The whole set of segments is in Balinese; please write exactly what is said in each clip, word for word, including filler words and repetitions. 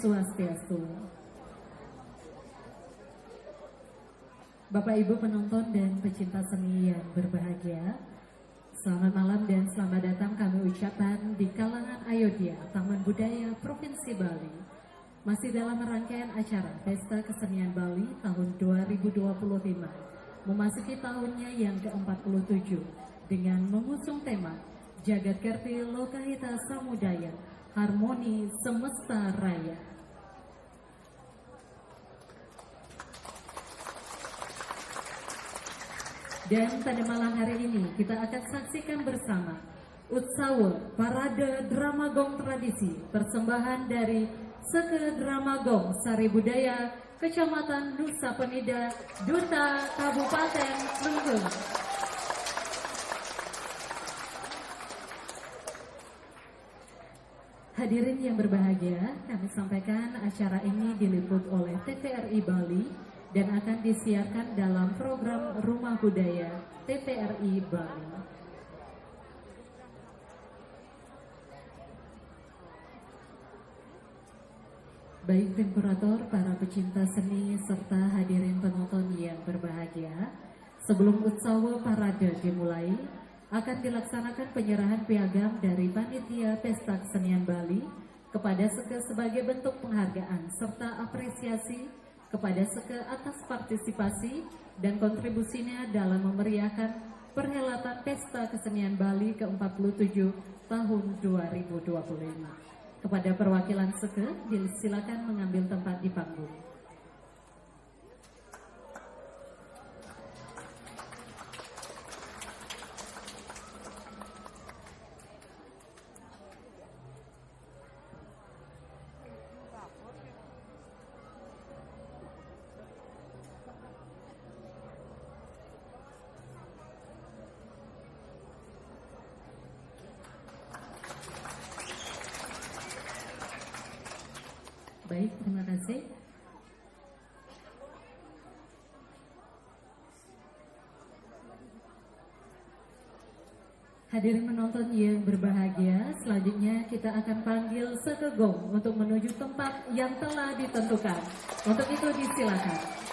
Swastiastu. Bapak Ibu penonton dan pecinta seni yang berbahagia, selamat malam dan selamat datang kami ucapkan di kalangan Ayodhya, Taman Budaya Provinsi Bali. Masih dalam rangkaian acara Pesta Kesenian Bali tahun dua ribu dua puluh lima, memasuki tahunnya yang keempat puluh tujuh, dengan mengusung tema Jagat Kerti Lokahita Samudaya, Harmoni Semesta Raya. Dan pada malam hari ini kita akan saksikan bersama Utsawa Parade Drama Gong Tradisi, persembahan dari Seke Drama Gong Sari Budaya, Kecamatan Nusa Penida, Duta Kabupaten Klungkung. Hadirin yang berbahagia, kami sampaikan acara ini diliput oleh T V R I Bali dan akan disiarkan dalam program Rumah Budaya T V R I Bali. Baik tim kurator, para pecinta seni, serta hadirin penonton yang berbahagia, sebelum Utsawa Parade dimulai, akan dilaksanakan penyerahan piagam dari Panitia Pesta Kesenian Bali kepada Seke sebagai bentuk penghargaan serta apresiasi kepada Seke atas partisipasi dan kontribusinya dalam memeriahkan perhelatan Pesta Kesenian Bali keempat puluh tujuh tahun dua ribu dua puluh lima. Kepada perwakilan Seke, disilakan mengambil tempat di panggung. Baik, terima kasih. Hadirin penonton yang berbahagia, selanjutnya kita akan panggil Seke Gong untuk menuju tempat yang telah ditentukan. Untuk itu disilakan.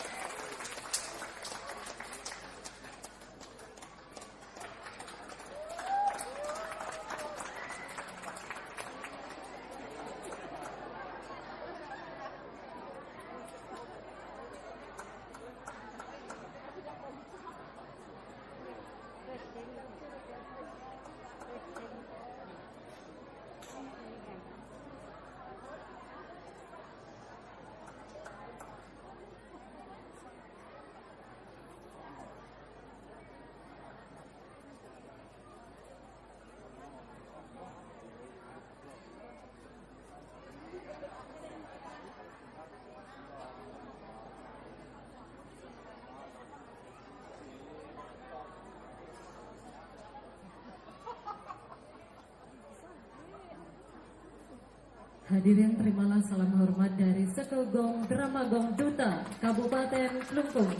Hadirin, terimalah salam hormat dari Seke Gong Drama Gong Duta Kabupaten Klungkung.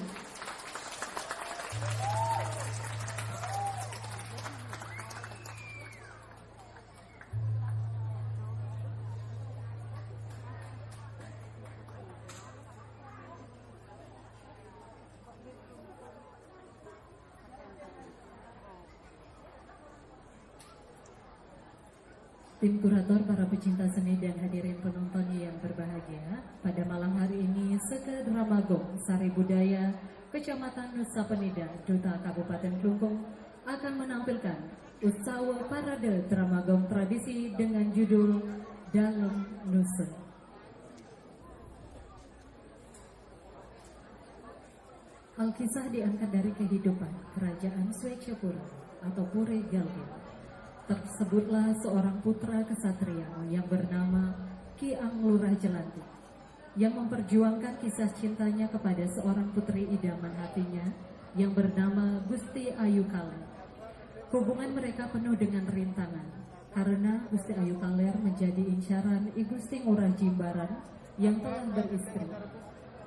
Tim kurator, para pecinta seni, dan hadirin penonton yang berbahagia, pada malam hari ini Seke Drama Gong Sari Budaya Kecamatan Nusa Penida, Duta Kabupaten Klungkung, akan menampilkan Utsawa Parade Drama Gong Tradisi dengan judul Dalem Nusa. Alkisah diangkat dari kehidupan kerajaan Swecapura atau Pure Galge. Tersebutlah seorang putra kesatria yang bernama Ki Ang Lurah Jelantik, yang memperjuangkan kisah cintanya kepada seorang putri idaman hatinya yang bernama Gusti Ayu Kaler. Hubungan mereka penuh dengan rintangan, karena Gusti Ayu Kaler menjadi incaran I Gusti Ngurah Jimbaran yang telah beristri.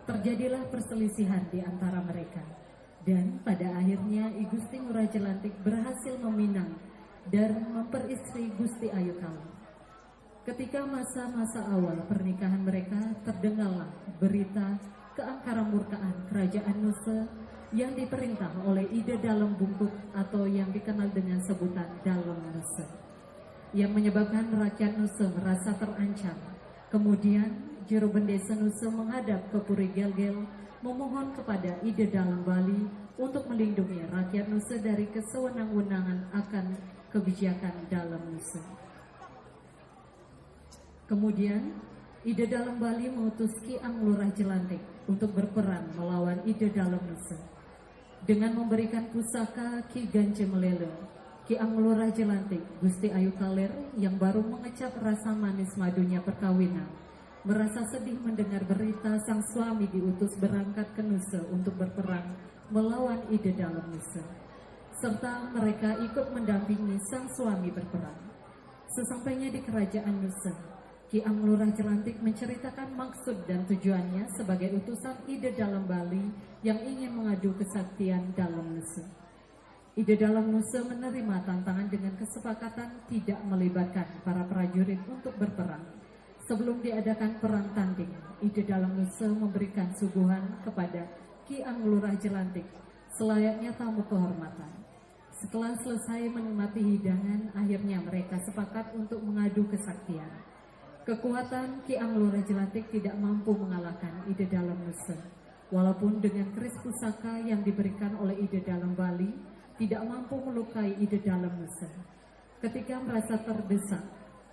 Terjadilah perselisihan di antara mereka. Dan pada akhirnya I Gusti Ngurah Jelantik berhasil meminang dan memperistri Gusti Ayu Kaler. Ketika masa-masa awal pernikahan mereka, terdengarlah berita keangkaramurkaan kerajaan Nusa yang diperintah oleh Ida Dalem Bungkut atau yang dikenal dengan sebutan Dalem Nusa, yang menyebabkan rakyat Nusa merasa terancam. Kemudian, Juru Bendesa Nusa menghadap ke Puri Gelgel, memohon kepada Ida Dalem Bali untuk melindungi rakyat Nusa dari kesewenang-wenangan akan kebijakan Dalem Nusa. Kemudian, Ida Dalem Bali mengutus Ki Ang Lurah Jelantik untuk berperang melawan Ida Dalem Nusa. Dengan memberikan pusaka Ki Ganje Melele, Ki Ang Lurah Jelantik, Gusti Ayu Kaler yang baru mengecap rasa manis madunya perkawinan, merasa sedih mendengar berita sang suami diutus berangkat ke Nusa untuk berperang melawan Ida Dalem Nusa. Serta mereka ikut mendampingi sang suami berperang. Sesampainya di kerajaan Nusa, Ki Ang Lurah Jelantik menceritakan maksud dan tujuannya sebagai utusan Ida Dalem Bali yang ingin mengadu kesaktian Dalem Nusa. Ida Dalem Nusa menerima tantangan dengan kesepakatan tidak melibatkan para prajurit untuk berperang. Sebelum diadakan perang tanding, Ida Dalem Nusa memberikan suguhan kepada Ki Ang Lurah Jelantik selayaknya tamu kehormatan. Setelah selesai menikmati hidangan, akhirnya mereka sepakat untuk mengadu kesaktian. Kekuatan Ki Ang Lurah Jelantik tidak mampu mengalahkan Ida Dalem Nusa. Walaupun dengan keris pusaka yang diberikan oleh Ida Dalem Bali, tidak mampu melukai Ida Dalem Nusa. Ketika merasa terdesak,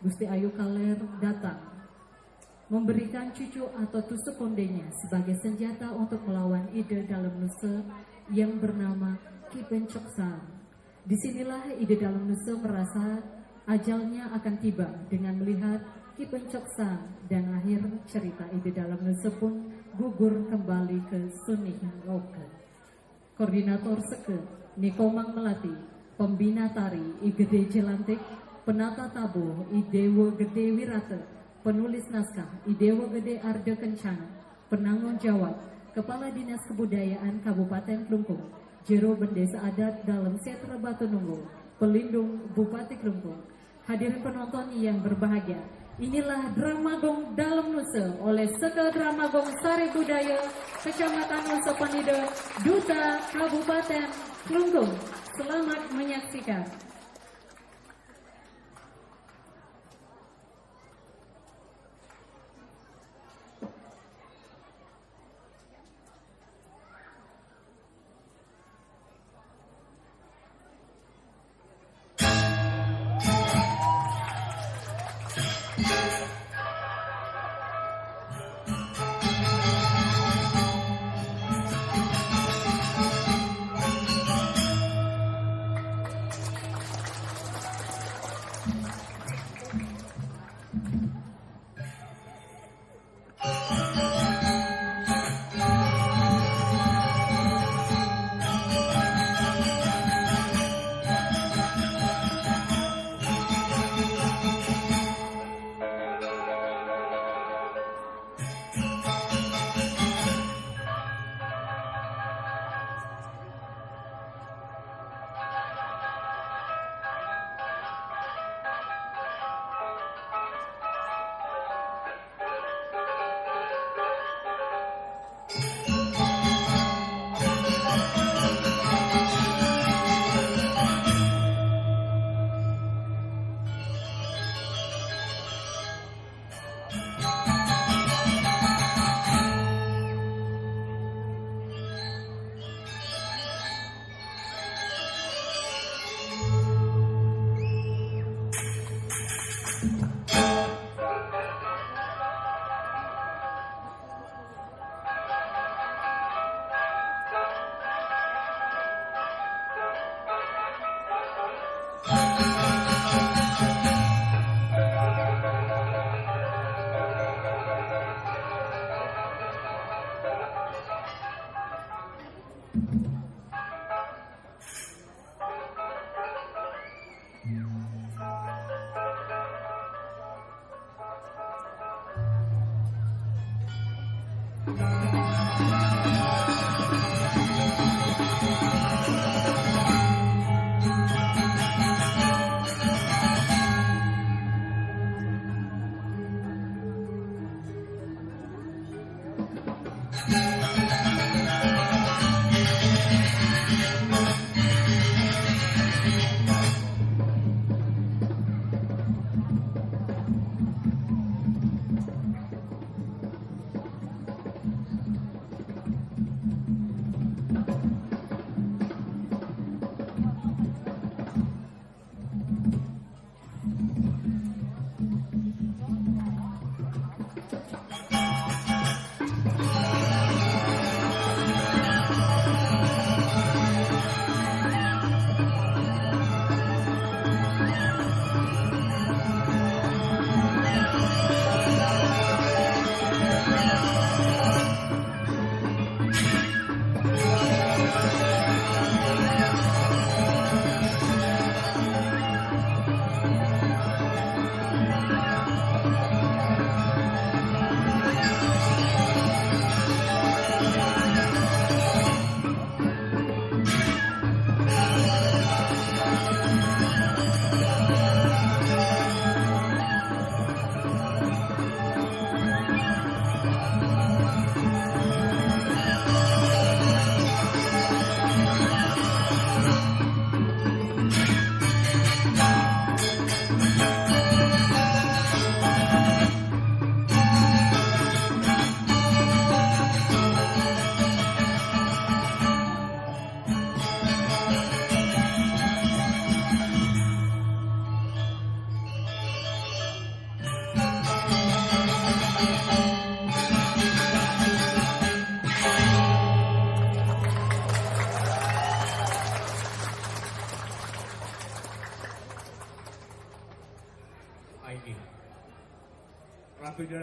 Gusti Ayu Kaler datang memberikan cucu atau tusuk kondenya sebagai senjata untuk melawan Ida Dalem Nusa yang bernama Ki Pencok Sang. Disinilah Ida Dalem Nusa merasa ajalnya akan tiba dengan melihat Ki Pencok Sang, dan akhir cerita Ida Dalem Nusa pun gugur kembali ke Sunihing Oka. Koordinator Seke, Nikomang Melati, pembina tari, I Gede Jelantik, penata tabuh, I Dewa Gede Wirata, penulis naskah, I Dewa Gede Arda Kencana, penanggung jawab, Kepala Dinas Kebudayaan Kabupaten Klungkung, Jero Bendesa Adat Dalem Setra Batu Nunggu, pelindung Bupati Klungkung. Hadirin penonton yang berbahagia, inilah Drama Gong Dalem Nusa oleh Seke Drama Gong Sari Budaya, Kecamatan Nusa Penida, Duta Kabupaten Klungkung. Selamat menyaksikan.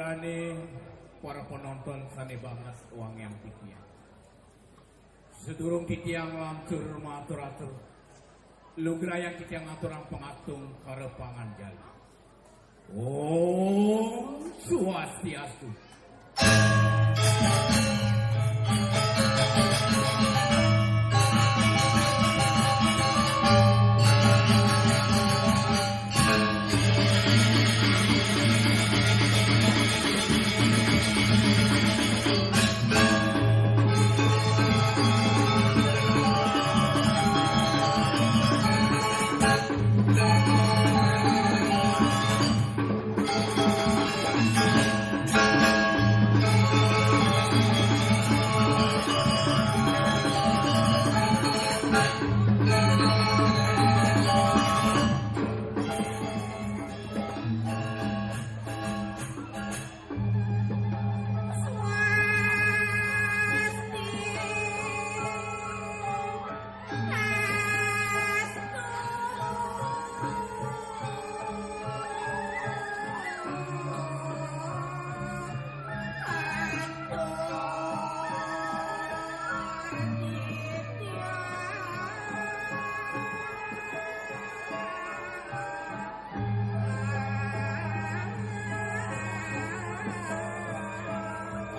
Ane para penonton sane banget wangiang titiang. Sedurung titiang lantur matur-atur, lugrayang titiang ngaturang pangatung karepangan jali. Om Swastiastu.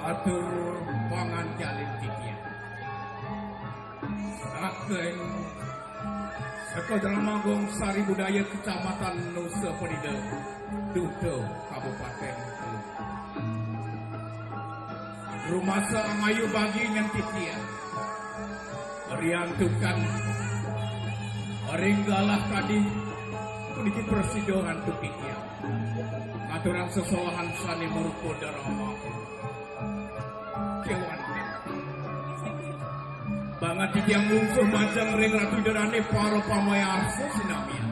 Atur panganjalin titiang. Saking Sekolah Agung Sari Budaya, Kecamatan Nusa Penida, Duda, Kabupaten Luwu. Rumasa angayu bagi nyen titiang. Riantukan ring galah kadi puniki prasida antuk titiang ngaturang sesolahan sane marupa drama. Kewan. Banget titiang lungsuh majeng ring Ratu Ida Dane para pamayarsa sinamian.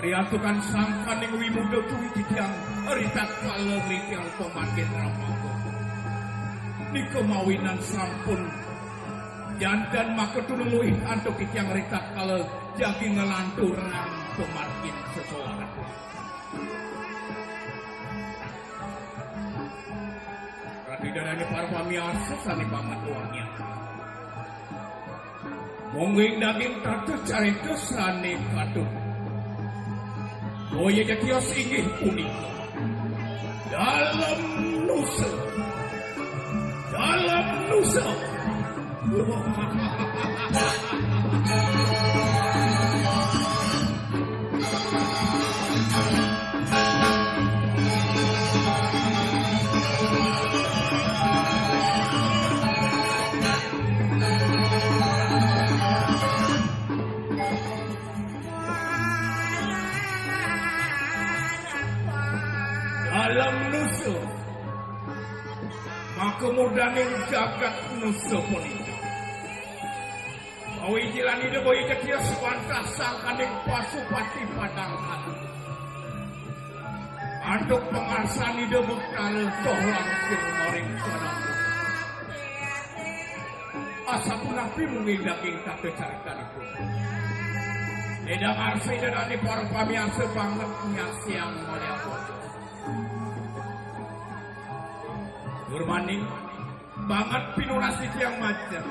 Riantukan sangkaning wimuda tuwi titiang ritatkala ring tiang pamargin ramaga. Nika mawinan sampun janten maka tumuluh antuk titiang ritatkala jagi nglanturang pamargin sesolahan. Ratu Ida Dane para pamiarsa sane banget wangiang. Mungguing daging tata carita sane patut. Boya jatios inggih punika. Dalem Nusa. Dalem Nusa. Dalem Nusa. Maka murdaning jagat Nusa punika. Awijilan Ida boya jatios wantah sangkaning pasupati padang ati. Antuk pangarsan Ida Betara toh langkung maring panampi. Asapunapi mungguing daging tata caritanipun. Ida ngarsa Ida Dane para pamiarsa banget nyasiang malih apodo. Durmaning banget pinunas titiang majeng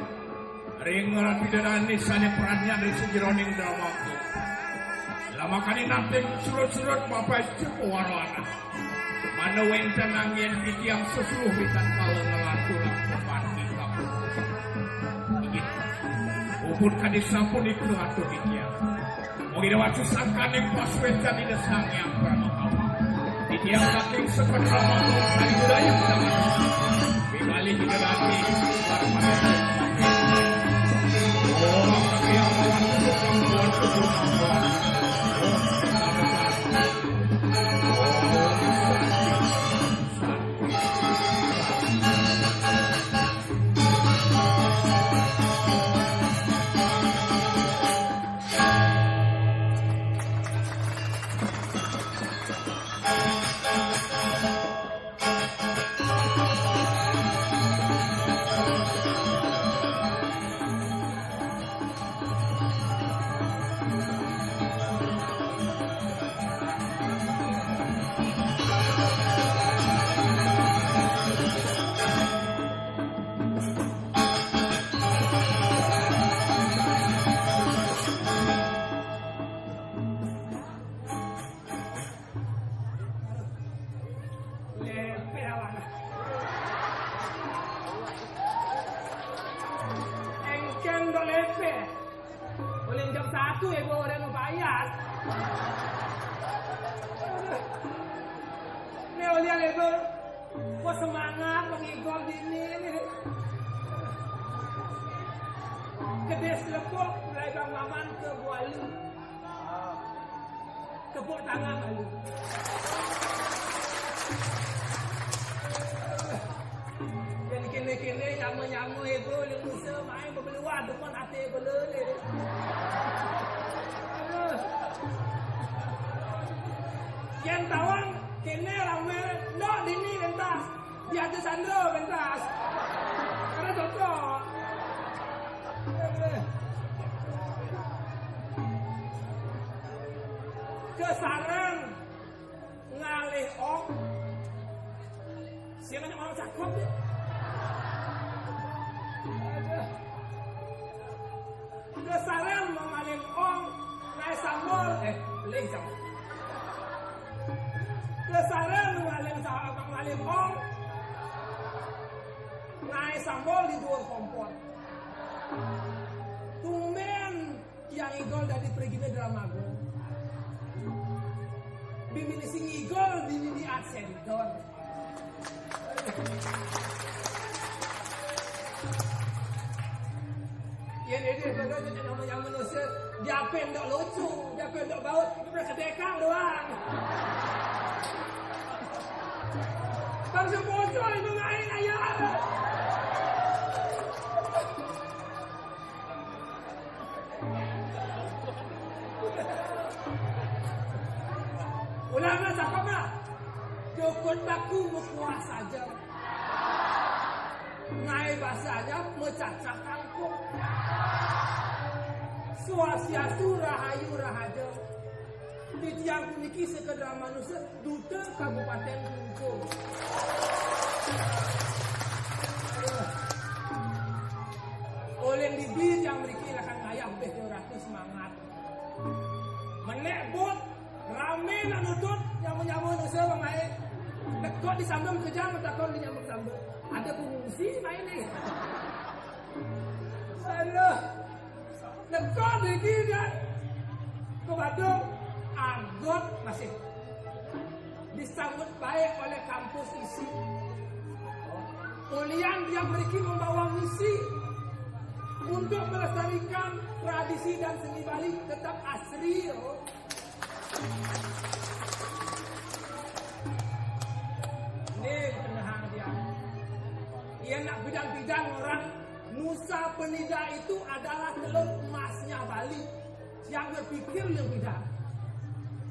ring Ratu Ida Dane sane pradnyan ring sajeroning drama. Lamakaning nanting surut-surut mapaica pawarwana. Mangda wenten anggen titiang sesuluh ritatkala nglanturang pamargi kaputusan. Inggih. Puput kadi sapunika atur titiang. Mugi dawacu sangkaning pasuecan Ida Sang Hyang Parama Kawi. Titiang saking Sekar Rama Nuwun Sari Budaya Utama. Wiwali Ida Dane para Om Sakti Amawan Sukam Tuan Tuan Amawan. Om Sakti. Perawan. Engkén dok lepe. Oleh jam satu ya, gua udah mau bayar. Nih, oleh lepe. Gua semangat mengigol dini nih. Gede selepok, mulai Bang Maman ke Bualu. Tepuk tangan lalu. Yang kene-kene, nyama-nyama itu, yang bisa main bebeluar depan hati bela ni. Aduh. Yang tawang, kene rame, no dini pentas. Di atas Sandro pentas. Karena cocok. Kesarang ngalih ong. Siapa yang orang cakep dia? Aduh. Kesarang mau ngalih ong, ngalih sambal, eh, lih sambal. Kesarang mau ngalih sa-, mau ngalih ong, ngalih sambal di dua kompor. Tumben Yang igol dadi perigine drama agung. Bimini sing igol di, di Art Center. Yen ini sebagai nama yang manusia, diapain dok lucu, diapain dok baut, itu udah sedekah doang. Bang Sepoco itu main aja. Ulama cakap lah. Jukut baku mekuah saja. Ngai bahasanya mecacah kangkung. Swastiastu rahayu rahaja. Titiang puniki sekedar manusia, Duta Kabupaten Klungkung. Oleh dibit yang mriki lakar ngayah lebih dua ratus semangat. Menek bot, rame nak nutut, nyama-nyama nusa bang ae. Tekok di sambung kejang, tekok di nyamuk sambung. Ada pengungsi main ni. Aduh. Teka mriki dia ke Badung, agot masih disambut baik oleh kampus isi. Ulian dia mriki membawa misi untuk melestarikan tradisi dan seni Bali tetap asri, yo. Ni penehang dia. Ia nak bidang-bidang orang, Nusa Penida itu adalah telur emasnya Bali. Yang berpikir yang beda.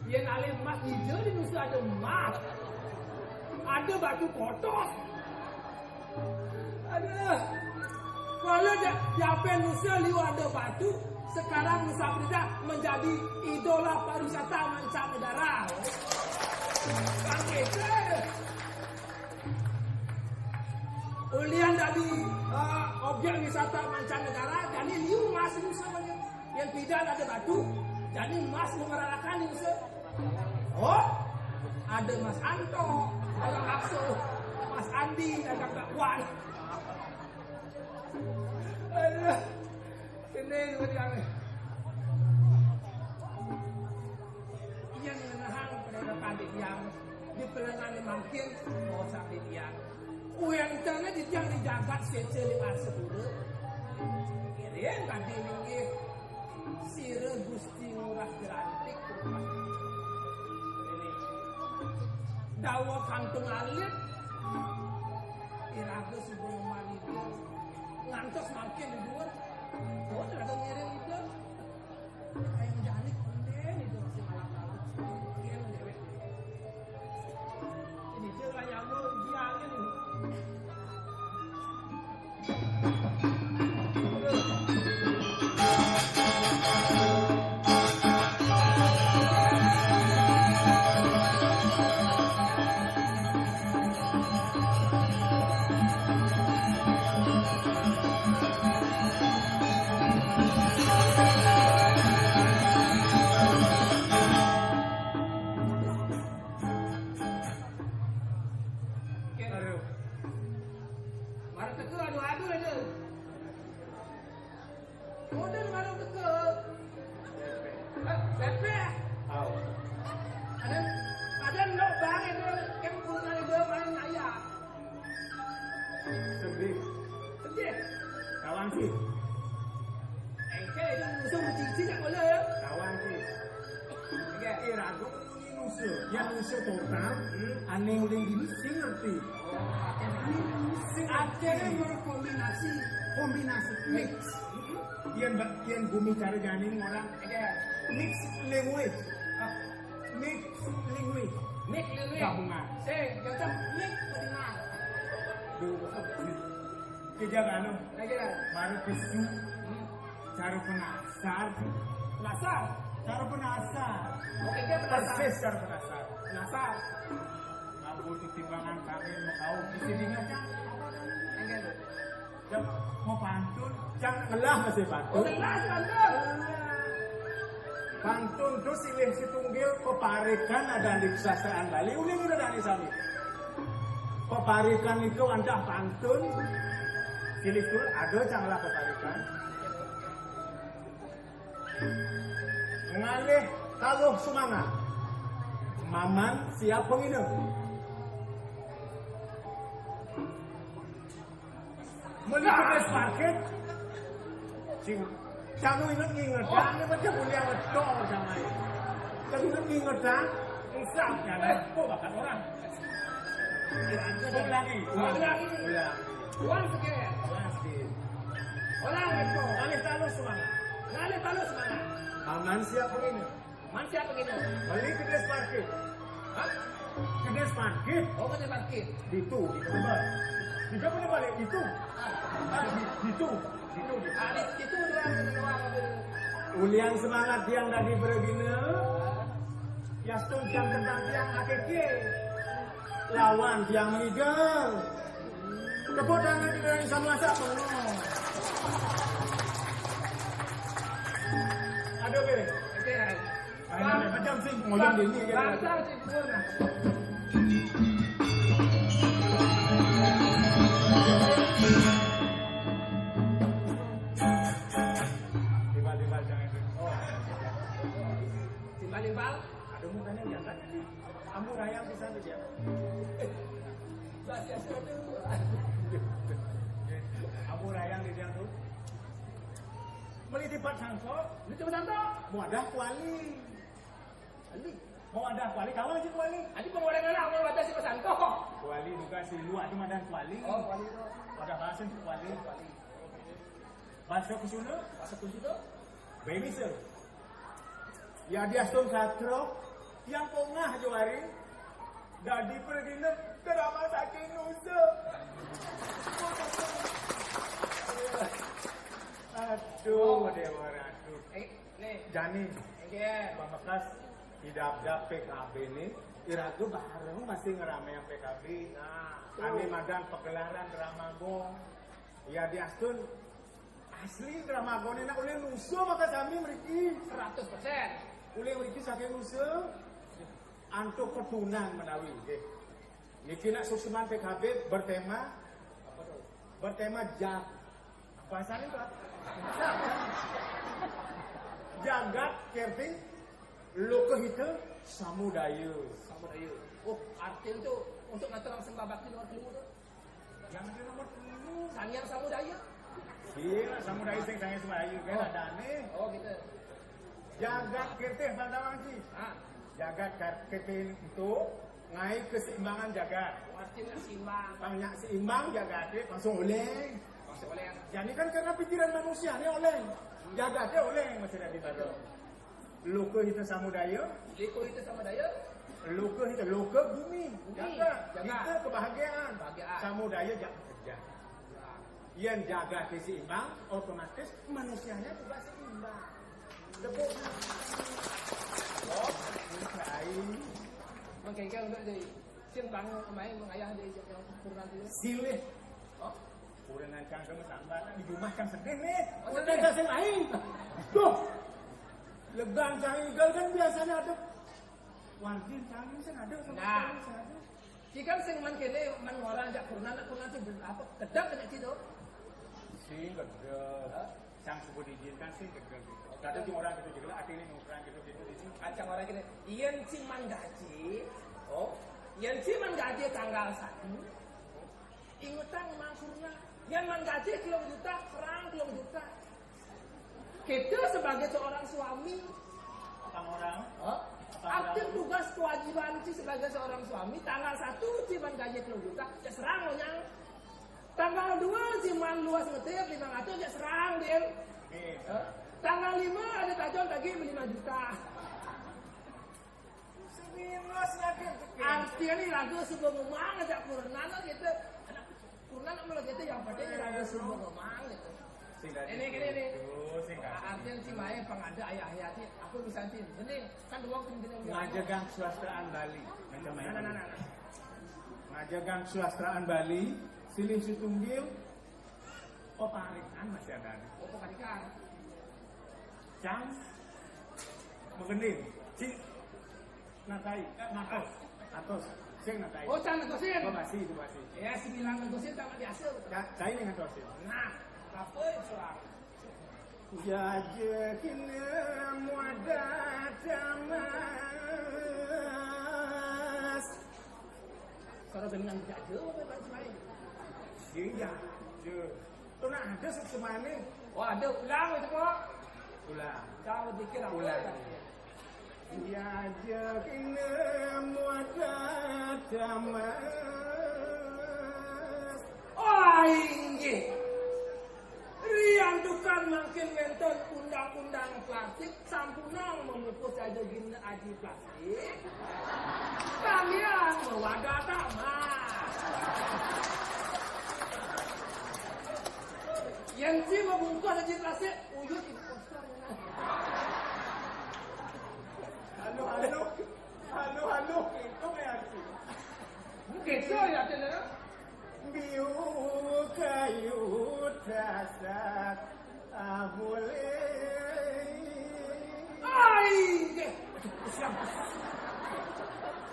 Ia nak alih emas, di Nusa ada emas. Ada batu kotor. Aduh. Kalau dia, dia pen Nusa liu ada batu, sekarang Nusa Penida menjadi idola pariwisata mancanegara. Bangkit. Ulian dadi, eh, objek wisata mancanegara, jani liu emas Nusa banyak. Yang tidak ada batu, jani emas memeranakan Nusa. Oh, ada Mas Anto, ada Akso, Mas Andi, ada Mbak Wan. Aduh, sini juga dia. Yang ngenahang pada pandit yang di pelengan mangkin, oh, sampai dia. Uyang tengah di tiang di jagat sece lima sepuluh. Kira yang tadi linggih. Sira Gusti Ngurah Jelantik. Dawa kantun alit. Iraga suba ngemani dia. Ngantos mangkin di luar. Oh, iraga ngiring ida. Kayang jani konden ida masih malam-malam. Yen dewek. Ini dia lah nyambung, dia angin. Baru teka adu-adu aja. Model baru teka. Eh, siapa? Tahu. Ada, ada nak bang itu, kan kurang ada main ayah. Sedih. Sedih. Kawan sih. Eh, kayak itu musuh kecil-kecil tak boleh ya. Kawan sih. Oke. Eh, ragu. Nusa. Yang nusa total, hmm, ane uling dini sing ngerti. Oh, ane sing ngerti. Ane berkombinasi. Kombinasi, mix. Hmm. Yang ba-, yang bumi cara jani orang. Oke. Mix language. Ah, mix language. Mix language. Gabungan. Sing, macam mix pendengar. Duh, kerja kan? Oke. Baru kesu. Hmm. Cara penasar. Penasar? Cara penasar. Oke, dia penasar. Persis cara penasar. Penasar. Aku di timbangan kami mau tahu di sini macam apa kan? Enggak tuh. Jam mau pantun, jangan ngelah masih pantun. Oh, ngelah pantun. Pantun tuh silih situnggil peparikan ada di kesusastraan Bali, uling udah dari sami. Peparikan itu andah pantun. Silih tuh ada canglah peparikan. Ngalih taluh sumanga. Maman siap pengina. Meli kedis parkit. Sing, kamu ingat nginget, ah, ini macam kuliah betul sama ini. Kamu ingat nginget, ah? Usah, jangan. Kok bakal orang? Ulang lagi, ulang. Ulang lagi. Ulang. Ulang sikit. Ulang sikit. Ulang itu. Ngalih taluh sumanga. Ngalih taluh sumanga. Paman siap begini. Man siap begini. Beli kedis parkit. Hah? Kedis parkit. Oh, kedis parkit. Itu, itu. Tiga punya balik itu. Ah. Ah, di, itu. Itu. Ah, di, itu doang, itu doang. Ulian semangat yang tadi beregina. Yastun jam tentang tiang akeke. Lawan tiang migel. Tepuk tangan kita yang sama-sama. Aduh, Bang. Oke. Ayo, macam sih, ngoyong dini, ya. Bangsa sih, pun. Tiba-tiba jangan. Oh. Tiba-tiba. Ada mukanya jangan. Ambu rayang pisan dia. Ambu rayang dia tu. Meli tipat sangko. Meli tipat sangko. Muadah kuali. Kuali. Muadah kuali, kawan si kuali. Adi pengeluaran anak, mau baca si pesangko. Kuali juga si luar tu madan kuali. Oh, kuali tu. Muadah bahasa si kuali. Kuali. Bahasa kusuna. Bahasa kusuna. Bemisa. Ya, dia stone satra, yang pongah juari, dadi pergina ke rumah sakit nusa. Aduh, Dewa Ratu. Eh, ni. Jani. Oke. Pamekas idap-idap P K B ni, iraga bareng masih ngerame yang P K B. Nah. Ane magang pegelaran drama gong. Ya, dia stone Asli drama gone nak uling nusa maka sami mriki. Seratus persen. Uling mriki saking nusa. Antuk ketunan menawi nggih. Niki nak susunan P K B bertema apa tu? Bertema jag. Bahasanya apa? Jagat Kerti Lokahita Samudaya. Samudaya. Oh, artinya tu untuk ngatur langsung babak tu nomor telu tu. Yang dia nomor telu. Sanghyang Samudaya. Iya, Samudaya sing Sanghyang Samudaya kan. Oh. Ada nih. Oh, gitu. Jagat Kertih Bantawangsi. Ah. Jagat Kar-, Kertih itu ngai keseimbangan jagat. Artinya seimbang. Banyak seimbang jagat dia langsung oleh. Langsung oleh. Jadi kan karena pikiran manusia ni oleh. Jagat dia oleh masih dari baru. Lokahita Samudaya. Lokahita Samudaya. Lokahita, loka bumi. Bumi. Jagat. Jagat. Hita kebahagiaan. Kebahagiaan. Samudaya jagat kerja. Yang jagat seimbang, otomatis manusianya juga seimbang. Tepuk tangan. Oh, lain. Mengkengkeng untuk jadi. Sing bangun kemarin mengayah dari yang kurang dulu. Silih. Oh, kurang cang sama sambat. Di rumah cang sedih nih. Oh, sedih. Sedih sing lain. Duh. Legang cang igal kan biasanya ada. Wargin cang sing ada sama. Nah. Cang sing ada. Ikan sing man kene, man ngorang jak kurenan, kurenan sing apa? Kedap kena situ. Sing kedap. Hah? Sang suku diizinkan sing kedap. Kada tuh orang gitu juga, artinya orang gitu gitu di sini. Kacang orang kene. Yen sing man gaji. Oh, yen sing man gaji tanggal satu. Ingetan maksudnya. Yen man gaji telung juta, serang telung juta. Kita sebagai seorang suami, apa orang? Hah? Apa orang? Aktif tugas kewajiban si sebagai seorang suami, tanggal satu si man gaji telung juta, ya serang lo nyang. Tanggal dua si man luas ngetip lima ratus, ya serang, Din. Oke. Hah? Tanggal lima ada tajam lagi lima juta. Artinya nih raga sebelum memang aja kurenan gitu. Kurenan sama lagi itu yang penting raga sebelum memang gitu. Ini gini nih. Artinya si main pengada ayah hayati. Aku bisa sih. Ini kan dua tim gini. Ngajagang suastraan Bali. Macam nah, nah, nah, nah. Ngajagang suastraan Bali. Silih situnggil. Oh, parikan masih ada. Oh, parikan. Cang. Mengending. Cing. Natai. Eh, natos. Natos. Sing natai. Oh, cang natosin. Oh, basi itu basi. Ya, sembilan natosin sama biasa. Ya, saya ini natosin. Nah, apa itu, Bang? Jaja kena muada tamas. Kalau dengan jaja, apa, Pak Ismail? Iya, jaja. Tu nak ada sesemané. Oh, ada ulang itu, Pak. Ulang. Tahu dikit apa? Ulang. Diajak inem wadah damai. Oh, inggih. Rian tukar mangkin wénten undang-undang plastik, sampunang memukus saja gina aji plastik. Kalian mewadah damai. Yang si membungkus aji plastik, uyut impostor. Halo, halo. Halo, halo. Itu kayak arti. Gitu ya, Cendera. Biu kayu dasar abule. Ai, deh. Siapa?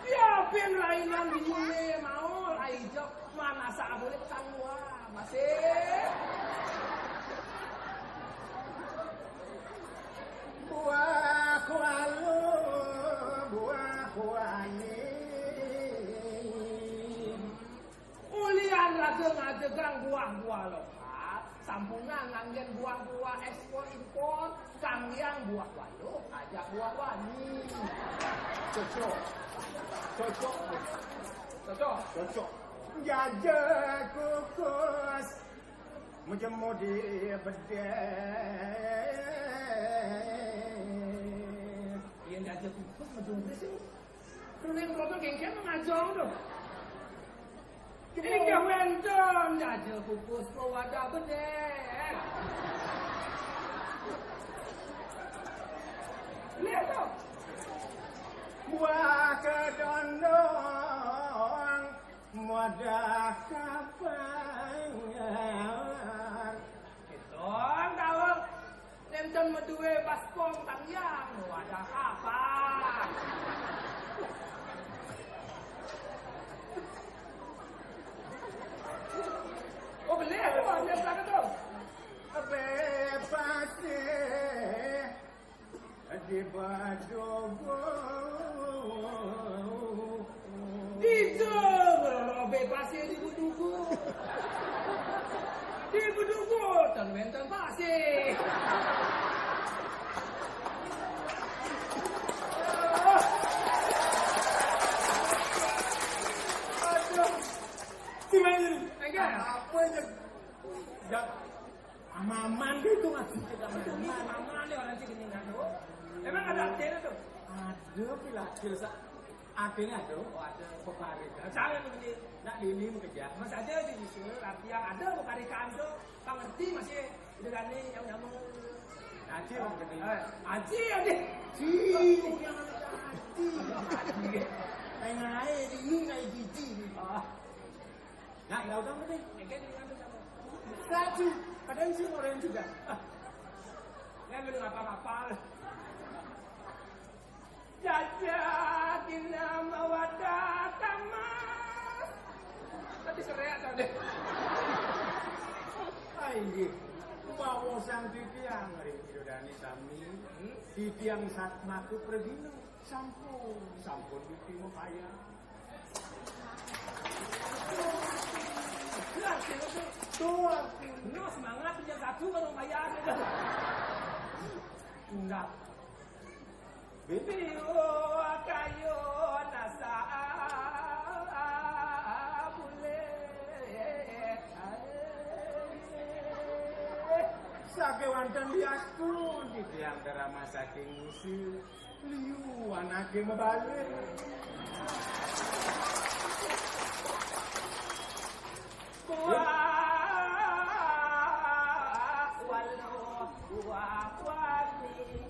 Siapa yang lain yang bingung mau, ai, jok. Mana saat boleh keluar, masih. Buah walu, buah wani. Ulian raga ngajegang buah-buah lokal, sampunang nganggen buah-buah ekspor impor, kanggiang buah walu, ajak buah wani. Cocok. Cocok. Cocok. Cocok. Jaja kukus. Mujemu di bedeh. Yang jaja kukus, mujemu di sini. Kuning botol gengkem ngajong tu. Ini wénten jaja kukus ke wadah bedeh. Lihat tu. Buah kedondong. Wadah kapangan. Kita tahu. Nénten madué baskom tanggiang. Wadah kapan? Oh, beli aku ambil sana tu. Bebas deh. Di Badugu. Di Jogo, bebas ya di Badugu. Di Badugu, ten wénten pasir. Aduh. Si Mail. Enggak. Apa aja? Dah. Amaman deh itu ngaji kita. Ini amaman deh orang sih gini ngadu. Emang ada artinya tuh? Ada, pilakil sa-, artinya ada. Oh, ada. Peparikan. Cara begini. Nak dini mengejar. Mas aja di Yusuf, arti yang ada peparikan tuh. Pak ngerti masih udah gani yang nyamuk. Aji mau gini. Eh, aji aja. Ci, yang ada aji. Aji. Kayak ngai, ini kayak gigi. Ah. Nah, nggak usah ngerti. Satu. Kadang sih orang juga. Ah. Nggak belum apa-apa. Jaja dina mawadah taman. Serak to deh. Ah, inggih. Maosang titiang ring Ida Dane sami, titiang satmaka pragina. Sampun, sampun diterima payah. Tuh, tuh. No semangat punya satu baru payah gitu. Enggak. Bibiu kayu nasa bule. Sakewanten diastun titiang drama saking ngusir. Liu anake mabalih. Wah, waluh, wah, wani.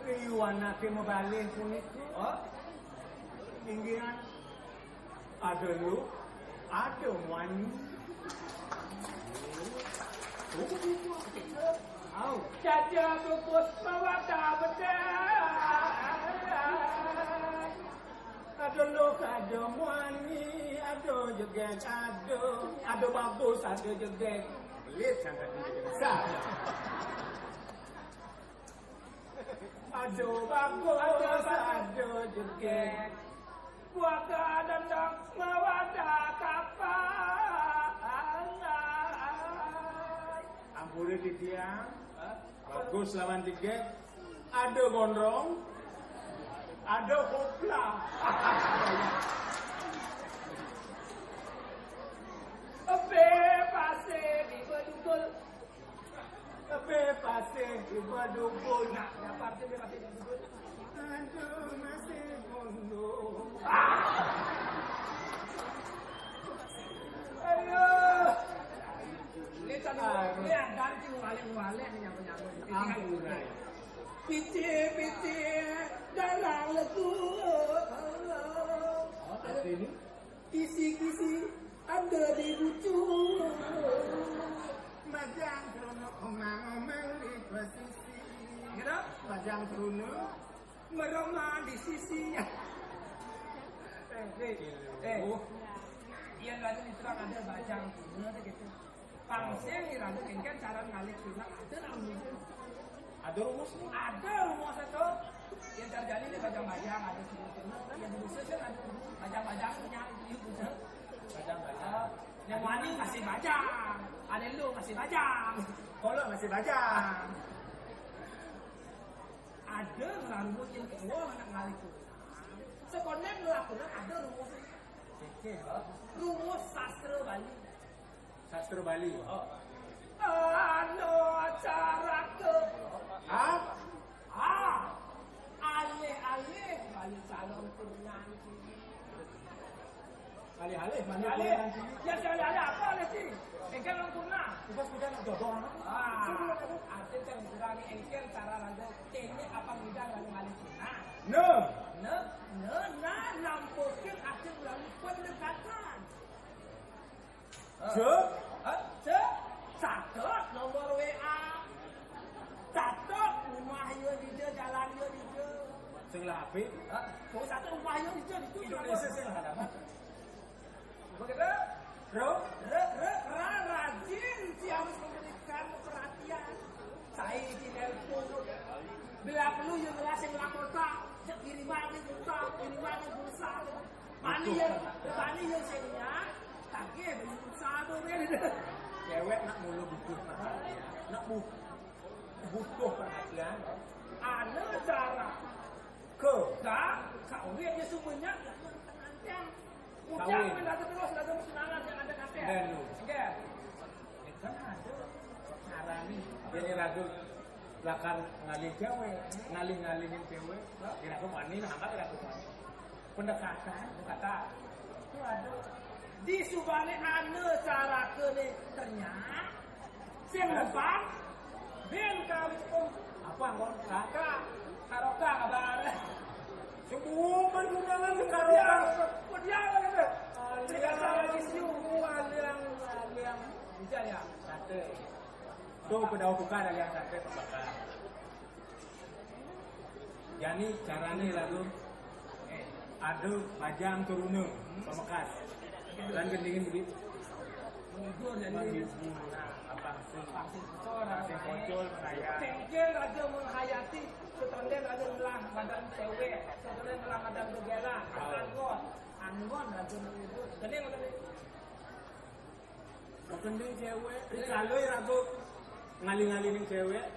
Liu anake mabalih punika. Oh? Inggihan. Ada lu, ada muani. Au. Jaja bungkus mawada bedai. Ada lu, ada muani, ada jegeg, ada. Ada bagus, ada jegeg. Pelit sangat ini besar. Ada bagus, ada jegeg. Buaka dendang mawada kapai. Ampura titiang. Bagus lawan jegeg. Ada gondrong. Ada kopla. Ebe pasir di bedugul. Tapi pasih iba dukun. Nak dapat dia masih dukun. Aduh, masih mundur. Aduh. Ini tadi, ini ada sih, walik-walik nih, nyampe-nyampe. Ampun, Rai. Piti-piti dalam leku. Oh, ada ini? Kisi-kisi ada di bucu. Bajang krana omang-omang di pesisi. Gitu? Bajang krana meremah di sisi. Eh, eh, eh. Iya, lagi diterang ada bajang krana gitu. Pang sing iraga kénkén cara ngalih tunas, ada rumus. Ada rumus. Ada rumus itu. Yang terjadi di bajang-bajang, ada rumus. Yang rumus kan ada rumus. Bajang-bajang punya itu rumus. Bajang-bajang. Ah, yang wani masih bajang. Ada lu masih bajang. Kalau masih bajang. Ada rumus yang kedua nak ngalih tunas. Sekolah melakukan ada rumus. Rumus sastra Bali. Sastra Bali. Oh. Anu caraka. Hah? Ah, alih-alih Bali calon turnan. Alih-alih, mana alih-alih. Ya, alih-alih apa alih sih? Engkén orang turnan. Sudah, sudah, nak jodoh anak. Ah, ada yang berani engkén cara raga. Ini apa bidang lalu alih turnan? No. No, no, nah, nampukin hasil melalui pendekatan. Ce? Hah? Ce? Catet nomor W A. Catet rumah ieu dija, jalan ieu dija. Sing lah apik. Hah? Oh, catet rumah ieu dija, ditu. Indonesia sing lah ada. Begitu? Bro? Re, re, ra, rajin si harus memberikan perhatian. Saya di telepon. Bila perlu, yang ngelas yang lakota. Kiriman yang buta, kiriman yang busa. Mani yang, mani yang senya, tagih beli pulsa tu kan. Cewek nak mula butuh perhatian, nak bu-, butuh perhatian. Ada cara ke, ka, ka urit dia semuanya. Ucap kawin. Mendadak terus, dadak semangat yang ada kata. Dan lu. Enggak. Kan ada cara nih. Jadi ragu lakar ngalih cewek, ngalih-ngalihin cewek. Kira aku wani, nah, angkat kira aku wani. Pendekatan, pendekatan. Itu ada. Di subane ane carake ne ternyata sing depan ben kawin pun apa nggon kaka karoka kabar. Semua pergunangan sing karoka. Dia, dia, dia. Aliang, aliang, aliang. Bisa ya? Sate. Tuh, pada buka aliang sate pembakar. Jani carané lagu, aduh, bajang turuna, pamekas. Lan gendingin budi. Menghibur, jadi. Menghibur. Apa sih? Pasti bocor, pasti bocor, saya. Tengkil raja menghayati, setondén raja ngelah badan cewek, setondén ngelah badan begela, anggon, anggon raja menghibur. Gending, gending. Gending cewek, rikala raga ngali-ngali ning cewek,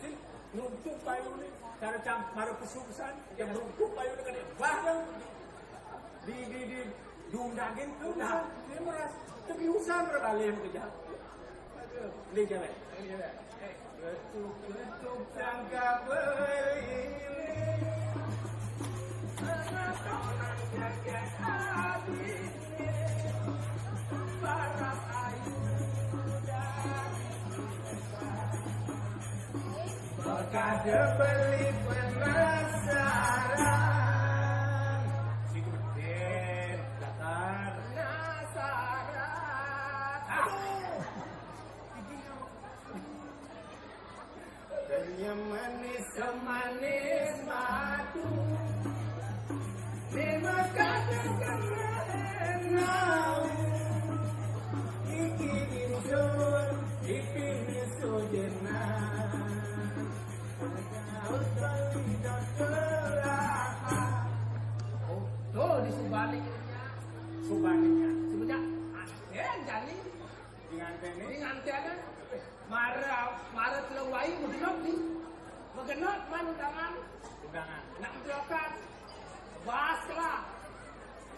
sing nuntuk bayuné, cara cam-, mara pesu pisan, yang nuntuk bayuné kadé, wah, di, di, di, diundagin tuh, nah, dia merasa kebiusan, beralih ke jahat. Gending cewek. Ketuk-ketuk tangga beliling. Anak orang jagat habis. Barat ayu dari. Kada beli penasaran. Si gedé, datar. Penasaran. Aduh. Renyah manis semanis madu. Lima kata kenal. Iki insur, iki insur jenah. Daud bali dak kelahan. Oh, tuh di Subaninya. Subaninya. Semenjak, eh, jadi. Di nganténé? Di nganténé. Mara, mara telung wai magenot ni. Magenot man undangan. Undangan. Nak mentelokan. Bas kelah.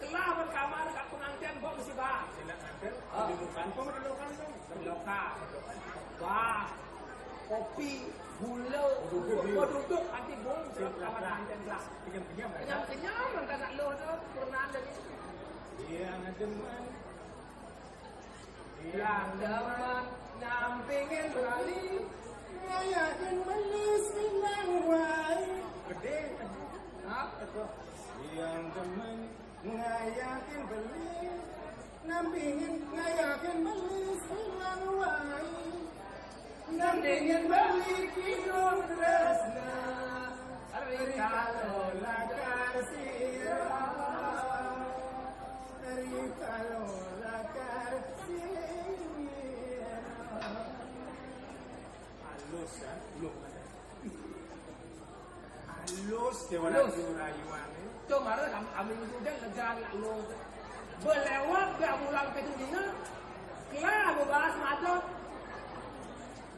Kelah berkamar kat pengantén, bok mesti bas. Sila nganter, ah, di bukan pun mentelokan tu. Mentelokan. Bas. Kopi, gula, duduk, duduk, anti bung, kamar pengantén kelah. Kenyam-kenyam, kan? Kenyam-kenyam, kan tak loh tu, pernah jadi. Iya, ngadem, kan? Yang demen nampingin beli, ngayakin beli silang wai. Gedé. Hah? Yang demen ngayakin beli, nampingin ngayakin beli silang wai. Nampingin beli kidung tresna. Rikala lakar sira. Rikala lakar sira. Halus, ya, belum ada. Halus, Déwa Ratu rayuané. Cuma ada kami, kami itu kan lega nak halus. Belewat gak pulang ke dunia. Kelah, bahas madep.